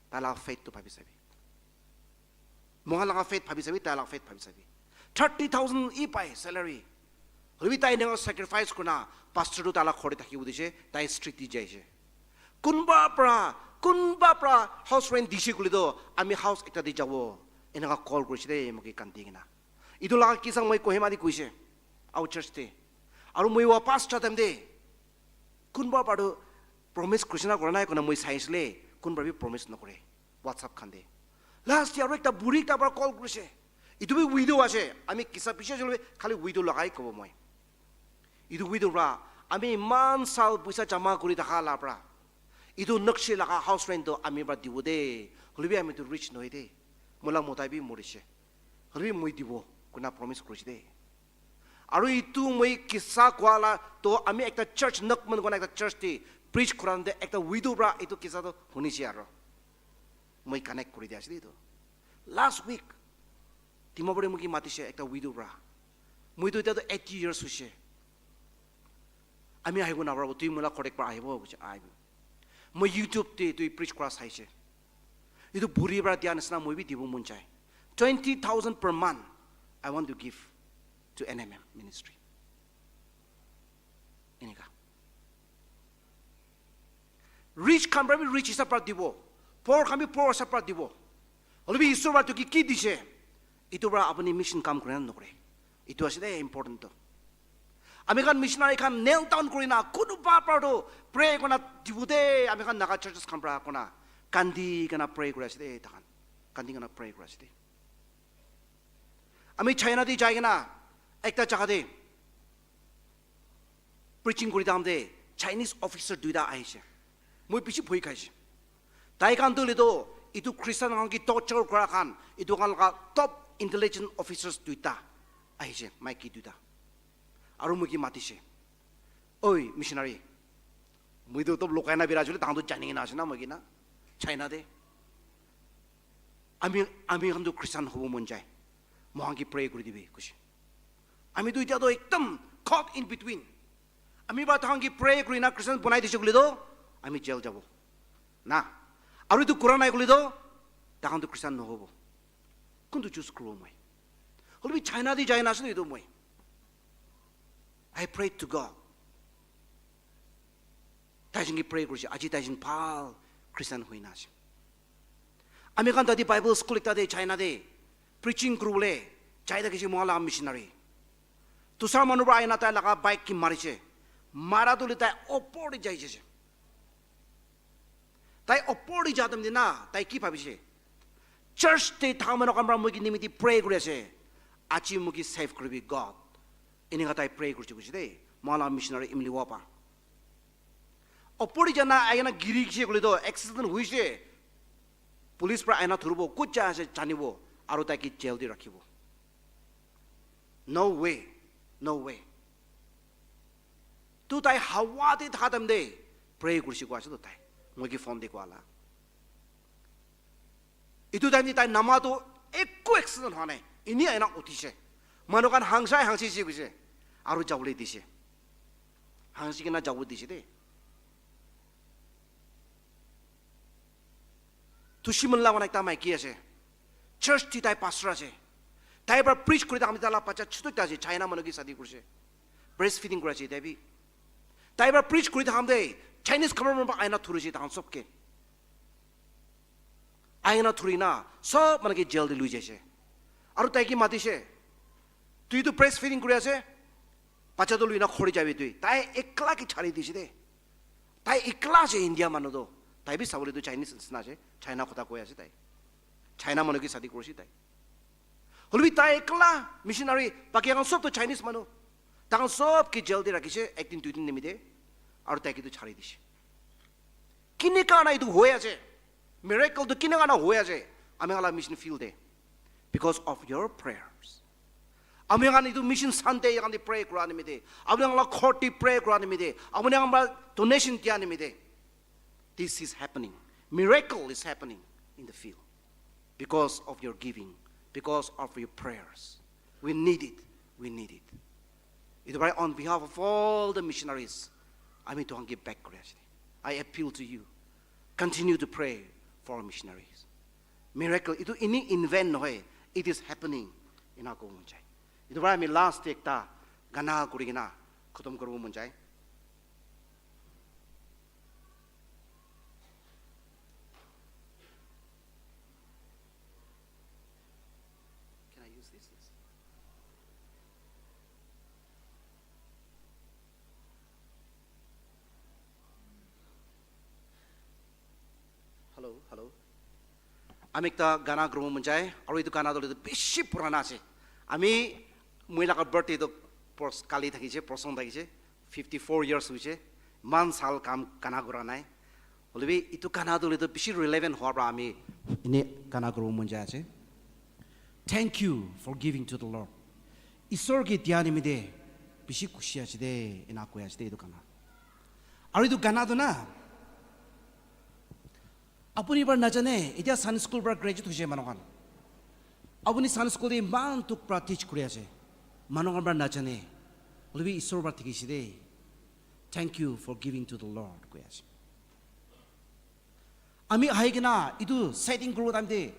Tai laga faith tu bhabi sabi. Moi laga faith bhabi sabi, tai laga faith bhabi sabi. Thirty thousand i pai salary. Hoilebi tai eneka sacrifice kurna pastor tu tai laga ghor te thakibo dise, tai street te jaise. Kunba pra, kunba pra house rent dise kule to ami house ekta te jabo. Eneka call kurise de, moi ki kandi kena. Etu laga kisa moi Kohima te koise, our church te. Aru moi wapas ja time te, kunba pra tu promise kurise na kura nai kona moi saisile, kunba bi promise nokore. WhatsApp khan te. Last year aru ekta buri ekta pra call kurise. Etu bi widow ase. Ami kisa bishi ase hoile khali widow lagai kobo moi. Etu widow pra ami iman sal puisa jama kuri thaka la pra etu Nixi laga house rent to ami pra dibo de. Hoilebi ami tu rich nohoi de. Moi la mota bi morise. Hoilebi moi dibo kona promise kurise de. Aru etu moi kisa koa la to ami ekta church Nakman kona ekta church te preach kura te ekta widow pra etu kisa to hunise aru. Moi connect kuri dia ase de etu. Last week Dimapur te moi ki matise ekta widow pra. Moi to ita to eighty years hoise. Ami ahibo naparabo, tui moi la ghor ekbar ahibo koise, ahibo. Moi YouTube te tui preach kura saise. Etu buri pra dia nisna moi bi dibo mon jai. Twenty thousand per month I want to give to N M M ministry. Eneka. Rich khan pra bi rich hisab pra dibo. Poor khan bi poor hisab pra dibo. Hoilebi Isor pra tu ki ki dise? Etu pra apuni mission kam kure na nokore? Etu ase de important to. Ami khan missionary khan kneel down kuri na kunuba pra tu pray kurna dibo de, ami khan Naga churches khan pra kona kandi kena pray kuri ase de, takhan kandi kena pray kuri ase de. Ami China te jai kena ekta jaga te preaching kuri time te Chinese officer duita ahise. Moi bishi bhoi khaise. Tai khan tu hoile tu etu Christian khan ki torture kura khan, etu khan laga top intelligence officers duita ahise, maiki duita. Aru moi ki matise, "Oi missionary, moi tu top lokai na bira chule, tahan tu jani kena ase na moi ki na China te. Ami, ami khan tu Christian hobo mon jai. Moi khan ki pray kuri dibi," koise. Ami tu itya tu ekdom caught in between. Ami ba tahan ki pray kuri na Christian bonai dise kule to, ami jail jabo. Na. Aru etu kura nai kule to, tahan tu Christian nohobo. Kuntu choose kuribo moi? Hoilebi China te jai na ase etu moi. I prayed to God. Taijin ki pray kurise, aji taijin bhal Christian hoi na ase. Ami khan tate Bible school ekta te China te preaching kuribole jai thakise moi la missionary. Dusra manu pra aina tai laga bike ki marise. Mara tu le tai opor te jai jase. Tai opor te ja time te na, tai ki bhabise? Church te thaka manu khan pra moi ki nimiti pray kuri ase. Aji moi ki save kuribi God. Eneka tai pray kurise kurise de. Moi la missionary Imli Wapa. Opor te jana aina giri gise kule to accident hoise. Police pra aina thuribo, kut ja ase janibo, aru tai ki jail te rakhibo. No way. No way. Tu tai hawa te thaka time te pray kurise koa ase to tai. Moi ki phone te koa la. Etu time te tai nama tu ekko accident howa nai. Ini aina uthise. Manu khan hangsai hangsi si koise. Aru jabole dise. Hangsi kena jabo dise de. Tushi Mala kona ekta maiki ase. Church te tai pastor ase. Tai pra preach kuri thakam te tai la bacha chutu ekta ase. China manu ki shadi kurise. Breastfeeding kuri ase tai bi. Tai pra preach kuri thakam te Chinese government pra aina thurise tahan sob ke. Aina thuri na sob manu ke jail te lui jaise. Aru tai ki matise, "Tui tu breastfeeding kuri ase, bacha tu lui na khori jabi tui." Tai ekla ki chari dise de. Tai ekla ase India manu tu. Tai bi sabole tu Chinese nisina ase. China kotha koi ase tai. China manu ke shadi kurishi tai. Hoilebi tai ekla missionary, baki khan sob to Chinese manu. Takhan sob ke jail te rakhishe, ek din, dui din nimite, aru tai ke tu chhari dishe. Kine karne etu hoi ase? Miracle tu kine karne hoi ase? Ami khan la mission field te. Because of your prayers. Ami khan etu Mission Sunday khan te pray kura nimite, ami khan la court te pray kura nimite, ami khan la donation dia nimite. This is happening. Miracle is happening in the field because of your giving, because of your prayers. We need it. We need it. Etu para on behalf of all the missionaries, ami tuhan ke beg kuri ase. I appeal to you. Continue to pray for our missionaries. Miracle, etu ini invent nohoi. It is happening. Ena kobo mon jai. Etu para ami last te ekta gana kuri kena khatam kuribo mon jai. Can I use this? Yes. Hello, hello. Ami ekta gana kuribo mon jai, aru etu gana tu bishi purana ase. Ami, moi laga birthday tu pors-, kali thakise, porson thakise, fifty four years hoise, iman sal kam gana kura nai. Hoilebi etu gana tu bishi relevant hoa para ami ene gana kuribo mon jai ase. Thank you for giving to the Lord. Isor ke dia nimite bishi khushi ase de, ena koi ase de etu gana. Aru etu gana tu na, apuni para najane, etia Sunday school para graduate hoise manu khan. Apuni Sunday school te iman dukh para teach kuri ase. Manu khan para najane. Hoilebi Isor para thikise de. Thank you for giving to the Lord, koi ase. Ami ahi kena etu setting kuribo time te,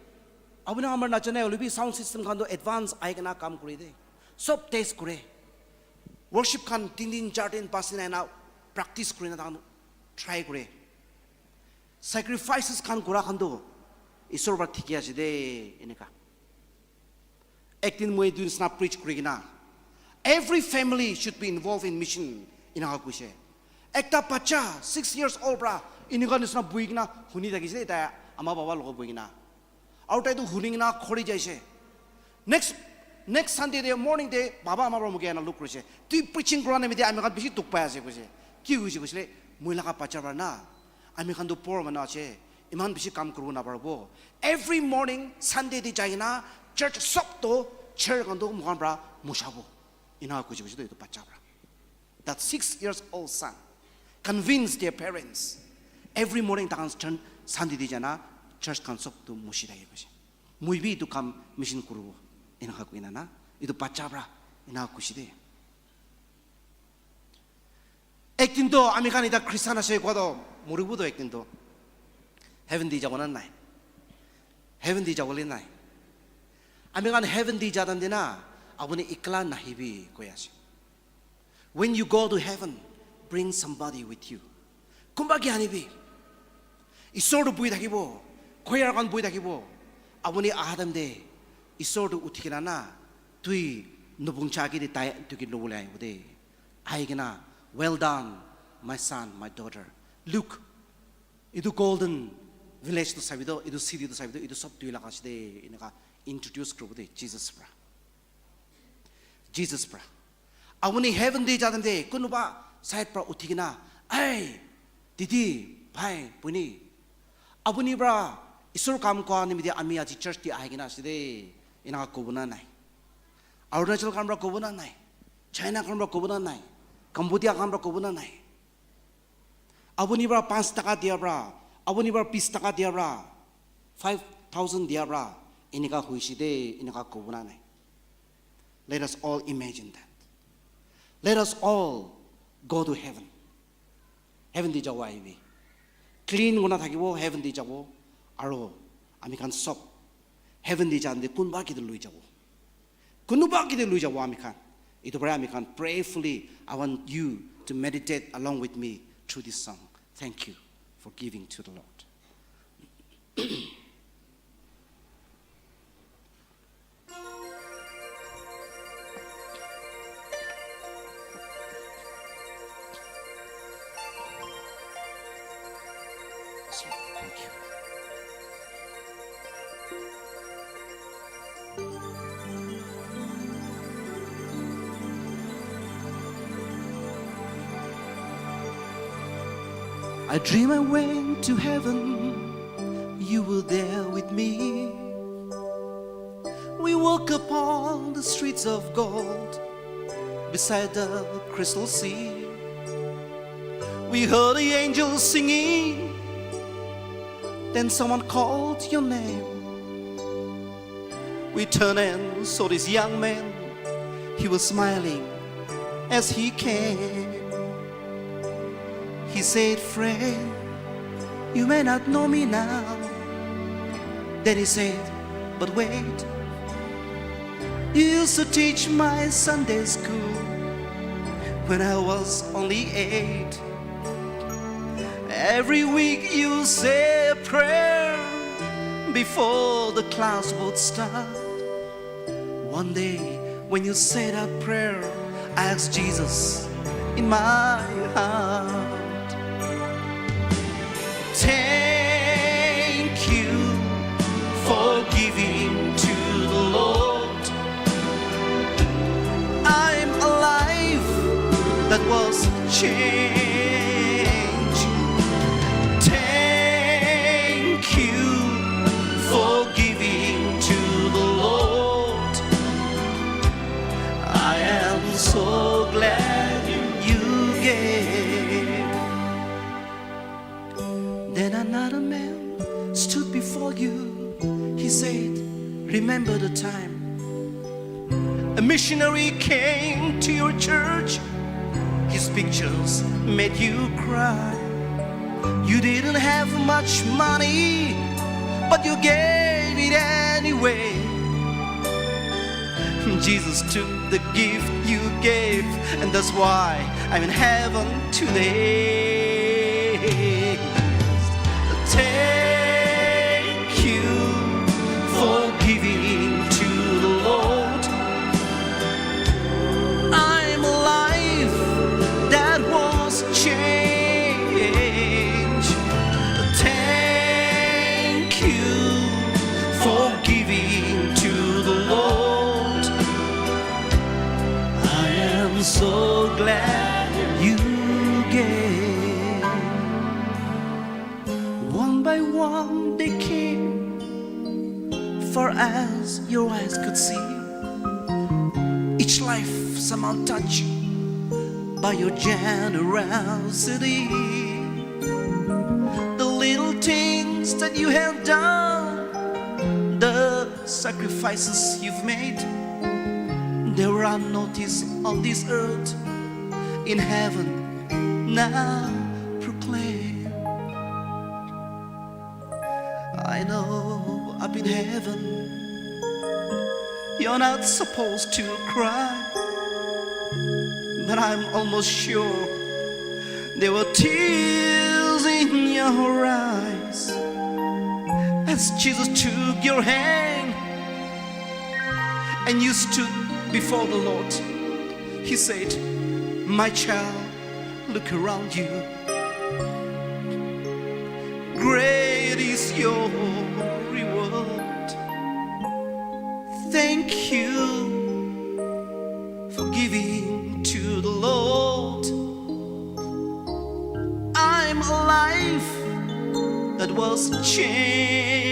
apuni khan para najane hoilebi sound system khan tu advance ahi kena kam kuri de. Sob test kure. Worship khan tin din, char din, pas din ahina practice kuri na tahan try kure. Sacrifices khan kura khan tu Isor para thiki ase de, eneka. Ek din moi etu nisna preach kuri kena, every family should be involved in mission, eneka koise. Ekta bacha six years old para eneka nisna buhi kena huni thakise, tai ama baba logot buhi kena. Aru tai tu huni kena khori jaise. Next, next Sunday te morning te baba ama para moke ana look korise. Tui preaching kura nimite ami khan bishi dukh pai ase koise. Ki hoise koisile, moi laga bacha para na, ami khan tu poor manu ase, iman bishi kam kuribo naparibo. Every morning, Sunday te jai kena church sob to chair khan to moikhan para mushabo. Ena kuji kuji to etu bacha para. That six years old son convinced their parents. Every morning tahan turn Sunday te jana church khan sob to mushi thaki kuji. Moi bi etu kam mission kuribo. Ena koi na na. Etu bacha para ena kuji de. Ek din to ami khan eta Christian ase koa to moribo to ek din to. Heaven di jabo na nai? Heaven di jabo le nai? Ami khan heaven di ja time te na, apuni ekla nahibi koi ase. When you go to heaven, bring somebody with you. Kunba ke anibi. Isor tu buhi thakibo, choir khan buhi thakibo. Apuni aha time te, Isor tu uthi kena na, tui nubung cha ki de tai tui ki nubule ahibo de. Ahi kena, "Well done, my son, my daughter. Look, etu golden village tu sabi to, etu city tu sabi to, etu sob tui laga ase de," eneka introduce kuribo de Jesus para. Jesus para. Apuni heaven te ja time te, kunuba side para uthi kena, "Ai, didi, bhai, buni, apuni para Isor kam kora nimite ami aji church te ahi kena ase de," eneka kobo na nai? Arunachal khan para kobo na nai? China khan para kobo na nai? Cambodia khan para kobo na nai? Apuni para panch taka dia para, apuni para bis taka dia para, five thousand dia para, eneka hoise de, eneka kobo na nai? Let us all imagine that. Let us all go to heaven. Heaven te jabo ahibi. Clean kurina thakibo, heaven te jabo. Aro ami khan sob heaven te jante kunba ke te loi jabo. Kunuba ke te loi jabo ami khan. Etu para ami khan prayerfully, I want you to meditate along with me through this song. Thank you for giving to the Lord. Yes, Lord. Thank you. I dream I went to heaven, you were there with me. We walk upon the streets of gold beside the crystal sea. We heard the angels singing, then someone called your name. We turned and saw this young man. He was smiling as he came. He said, "Friend, you may not know me now." Then he said, "But wait, you used to teach my Sunday school when I was only eight. Every week you say a prayer before the class would start. One day, when you said that prayer, I asked Jesus in my heart, 'Thank you for giving to the Lord. I'm alive that was changed. Thank you for giving to the Lord. I am so glad you gave.'" Then another man stood before you. He said, "Remember the time a missionary came to your church. His pictures made you cry. You didn't have much money, but you gave it anyway. Jesus took the gift you gave, and that's why I'm in heaven today. Thank you for giving to the Lord. I'm alive that was changed. Thank you for giving to the Lord. I am so glad you gave." One by one they came, far as your eyes could see. Each life somehow touched by your generosity. The little things that you have done, the sacrifices you've made, they were unnoticed on this earth. In heaven, now proclaim. I know up in heaven, you're not supposed to cry, but I'm almost sure there were tears in your eyes as Jesus took your hand and you stood before the Lord. He said, "My child, look around you. Great is your reward. Thank you for giving to the Lord. I'm alive that was changed.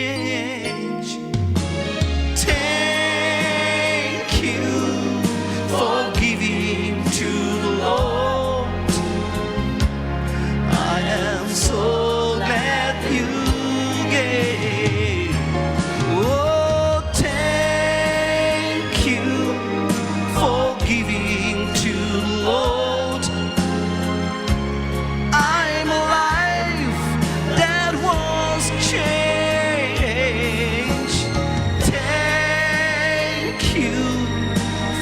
Thank you for giving to the Lord. I am so glad you gave. Oh, thank you for giving to the Lord. I'm alive that was changed. Thank you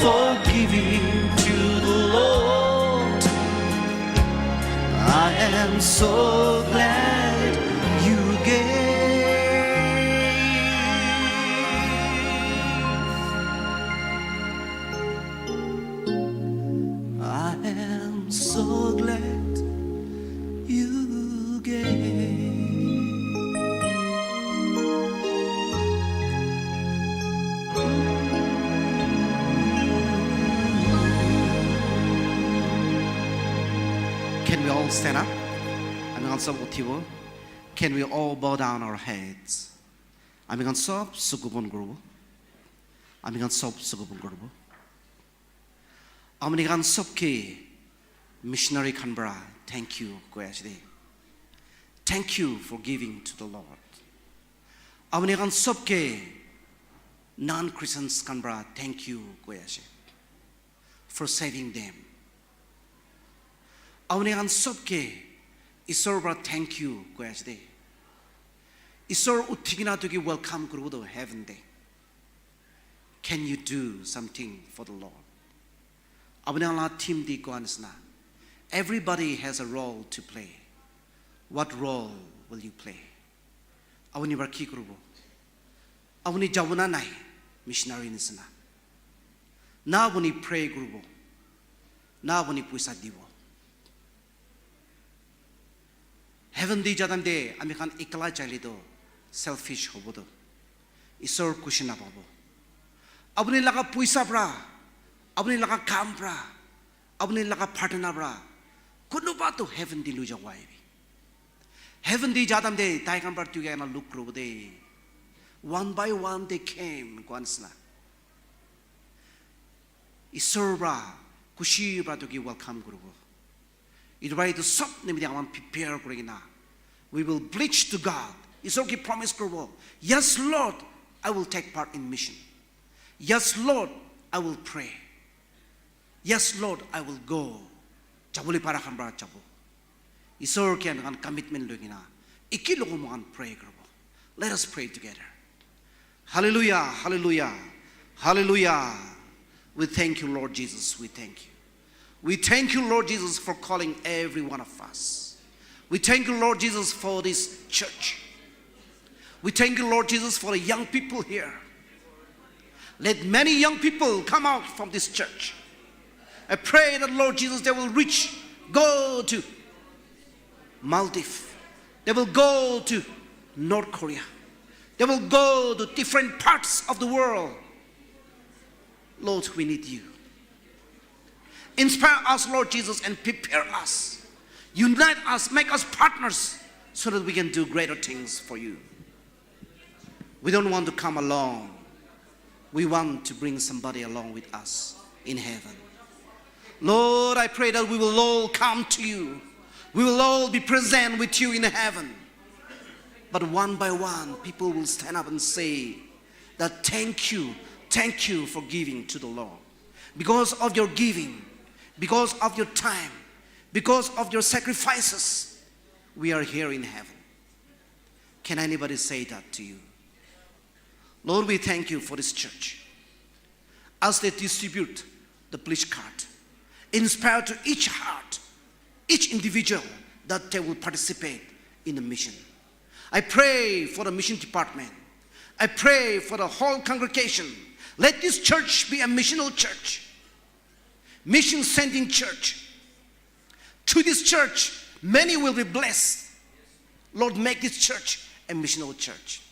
for giving to the Lord. I am so glad you gave. I am so glad you gave." Can we all stand up? Ami khan sob uthibo. Can we all bow down our heads? Ami khan sob suku bon kuribo. Ami khan sob suku bon kuribo. Ami khan sob ke missionary khan para thank you koi ase de. Thank you for giving to the Lord. Ami khan sob ke non-Christians khan para thank you koi ase for saving them. Ami khan sob ke Isor para thank you koi ase de. Isor uthi kena tu ki welcome kuribo to heaven de. Can you do something for the Lord? Apuni la theme di koa nisna, everybody has a role to play. What role will you play? Apuni bara ki kuribo? Apuni jabo na nai missionary nisna? Na apuni pray kuribo? Na apuni puisa dibo? Heaven di jadam de ami khan ekla jaile to selfish hobo to. Isor khushi napabo. Apuni laga puisa pra, apuni laga kam pra, apuni laga pratana pra, kunuba to heaven di lui jabo aibi. Heaven di jadam de tai khan pra tu kena look kuribo de. One by one they came, koa nisna. Isor pra khushi pra tu ki welcome kuribo. Etu para etu sob nimite aman prepare kuri kena, we will pledge to God. Isor ki promise kuribo, "Yes, Lord, I will take part in mission. Yes, Lord, I will pray. Yes, Lord, I will go." Jabole para khan para jabo. Isor ke ami khan commitment loi kena, eki logo mohan pray kuribo. Let us pray together. Hallelujah, hallelujah, hallelujah. We thank you, Lord Jesus. We thank you. We thank you, Lord Jesus, for calling every one of us. We thank you, Lord Jesus, for this church. We thank you, Lord Jesus, for the young people here. Let many young people come out from this church. I pray that, Lord Jesus, they will reach, go to Maldives. They will go to North Korea. They will go to different parts of the world. Lord, we need you. Inspire us, Lord Jesus, and prepare us. Unite us, make us partners so that we can do greater things for you. We don't want to come alone. We want to bring somebody along with us in heaven. Lord, I pray that we will all come to you. We will all be present with you in heaven. But one by one, people will stand up and say that, "Thank you, thank you for giving to the Lord. Because of your giving, because of your time, because of your sacrifices, we are here in heaven." Can anybody say that to you? Lord, we thank you for this church. As they distribute the pledge card, inspire to each heart, each individual, that they will participate in the mission. I pray for the mission department. I pray for the whole congregation. Let this church be a missional church, mission sending church. Through this church, many will be blessed. Lord, make this church a missional church.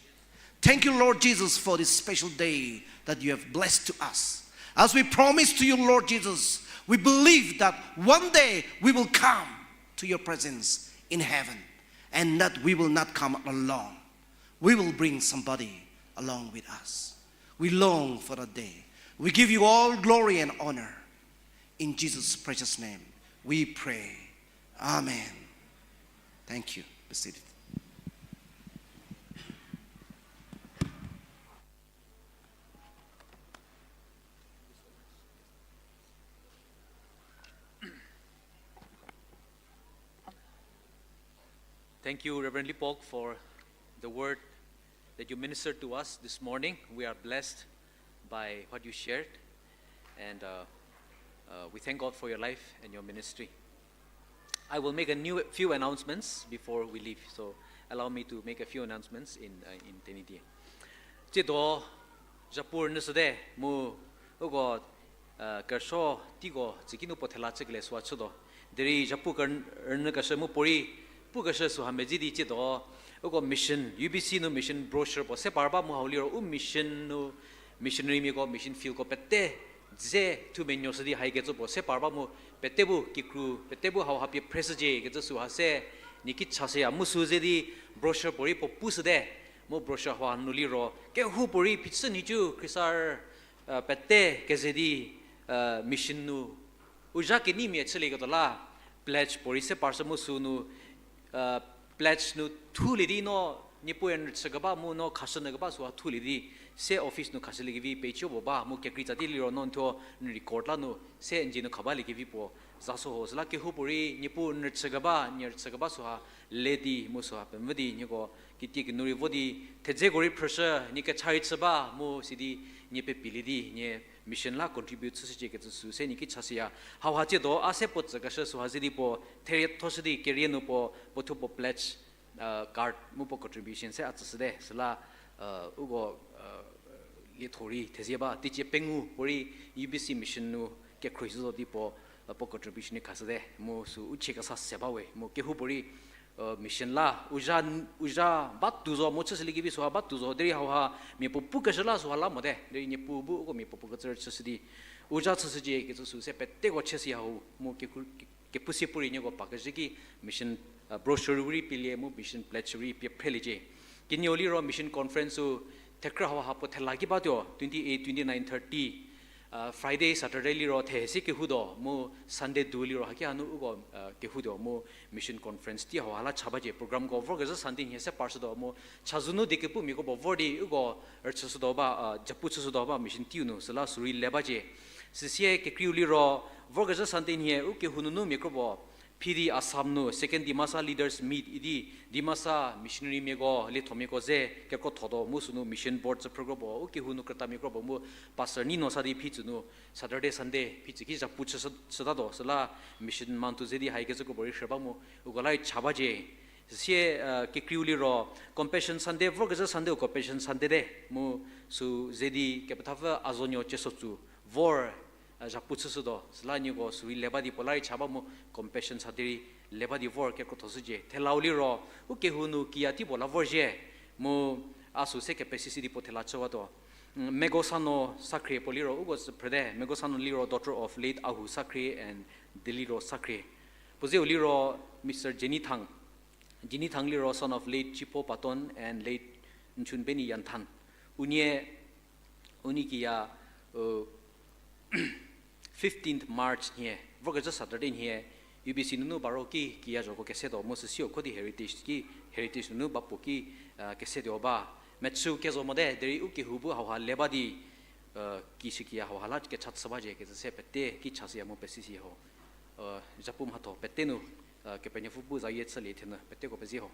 Thank you, Lord Jesus, for this special day that you have blessed to us. As we promise to you, Lord Jesus, we believe that one day we will come to your presence in heaven and that we will not come alone. We will bring somebody along with us. We long for that day. We give you all glory and honor. In Jesus' precious name, we pray. Amen. Thank you. Be seated. Thank you, Reverend Lipok, for the word that you ministered to us this morning. We are blessed by what you shared, and uh, uh, we thank God for your life and your ministry. I will make a new, few announcements before we leave. So allow me to make a few announcements in, uh, in Tenyidie. Che do, japur ne sode, mu, ugo, uh, kersho, tigo, tsikinu pothela tsikle swa chudo. Deri japu kar-, erne kashe mu pori, pu kashe su hameji di che do, ugo mission, U B C nu mission brochure po se parba mu hauli ro u mission nu, missionary mi ko, mission field ko pete, je tu menyo sadi hai ke tsu po se parba mu pete bu kikru, pete bu hau hapi press je ke tsu su hase, Niki chase ya, musu zedi brochure pori po pusu de, mo brochure hwa nuli ro, ke hu pori pitsu nichu krisar, uh, pete ke zedi, uh, mission nu, uja ke ni mi achile ke tola, pledge pori se parsa musu nu, uh, pledge nu thuli di no, nipu en tsagaba mu no khasana gaba suwa thuli di, se office nu khasile ke vi pecho bo ba, mu ke kri tati li ro non tho record la nu, se enji nu khaba li ke vi po, zaso ho, zala ke hu pori, nipu nritsagaba, nritsagaba suha, ledi, mu suha, pemvedi, niko, kiti ki nuri vodi, tedze gori pressure, ni ke chai tsaba, mu sidi, ni pe pili di, ni mission la contribute su su che ke su se, ni ki chasiya. Hau ha che do, ase po tsaka she suha zidi po, teriet to sidi, kerienu po, po thu po pledge, uh, card, mu po contribution se atsa sede, sela, uh, ugo, uh, li thori, tezeba, tiche pengu, pori, U B C mission nu, ke khoi su di po, uh, po contribution ni khasede, mu su uche ka sa seba we, mu ke hu pori, uh, mission la, uja, uja, bat tu zo, mo chasili ki bi suha, bat tu zo, deri hau ha, mi po pu ka shala suha la mo de, deri ni pu bu, ugo mi po pu ka tsar chasidi, uja chasije, ke su se, pete go chasi hau, mu ke ku, ke, ke pusi pori ni go pa ka jiki, mission, uh, brochure ri pilie, mu mission pledge ri pie preli je. Kini oli ro mission conference u thekra hawa hapo thela ki ba tyo, twenty-eight, twenty-nine, thirty, uh, Friday, Saturday li ro the se ke hu do, mu Sunday du li ro ha ki anu ugo, uh, ke hu do, mu mission conference ti hawa la chaba je, program go vor ke za Sunday ni se parsa do, mu chazunu de ke pu mi go bo vor di ugo, er chasu do ba, uh, japu chasu do ba mission ti unu, sela suri leba je. Sisie ke kri uli ro, vor ke za Sunday ni u ke hu nu nu mi ko bo, P D Assam nu, Second Dimasa Leaders Meet idi, Dimasa Missionary meko, le thomeko ze, keko thodo, mu sunu mission board se program bo, uke hunu kreta meko bo, mu pastor ni no sa di phi tsunu, Saturday, Sunday, phi tsiki ja pu chasa, sada do, sala mission man tu zedi hai ke zeko bori shaba mu, ugalai chaba je. Sie, uh, ke kriuli ro, Compassion Sunday, vor ke Sunday, Compassion Sunday de, mu su zedi ke pathafa azonyo cheso tu, vor, uh, ja pu tsüsü do, süla nyi go suri leba di polai chaba mu Compassion Sunday leba di vor ke kotho sü je. Thela uli ro, u ke hunu kia ti bola vor je. Mu asu se ke pesisi di po thela chawa do. Mm, Mego Sano Sakre poli ro, u go prede, Mego Sano li ro, daughter of late Ahu Sakre and Deli ro Sakre. Puze uli ro, Mister Jenny Thang. Jenny Thang li ro, son of late Chipo Paton and late Nchun Beni Yanthan. Unye, uni kia, uh, fifteenth March nye, vorkeja Saturday nye, U B C nunu baro ki, kia joko kese do, mo sisi oko di heritage ki, heritage nunu bapo ki, uh, kese do ba. Metsu kezo mode, deri u ke hubu hawa leba di, uh, ki si kia hawa la ke chat saba je ke se pete, ki chasi amo pesisi ho. Uh, japum hato, pete nu, uh, ke penye fubu za yet sali tena, pete ko pesi ho.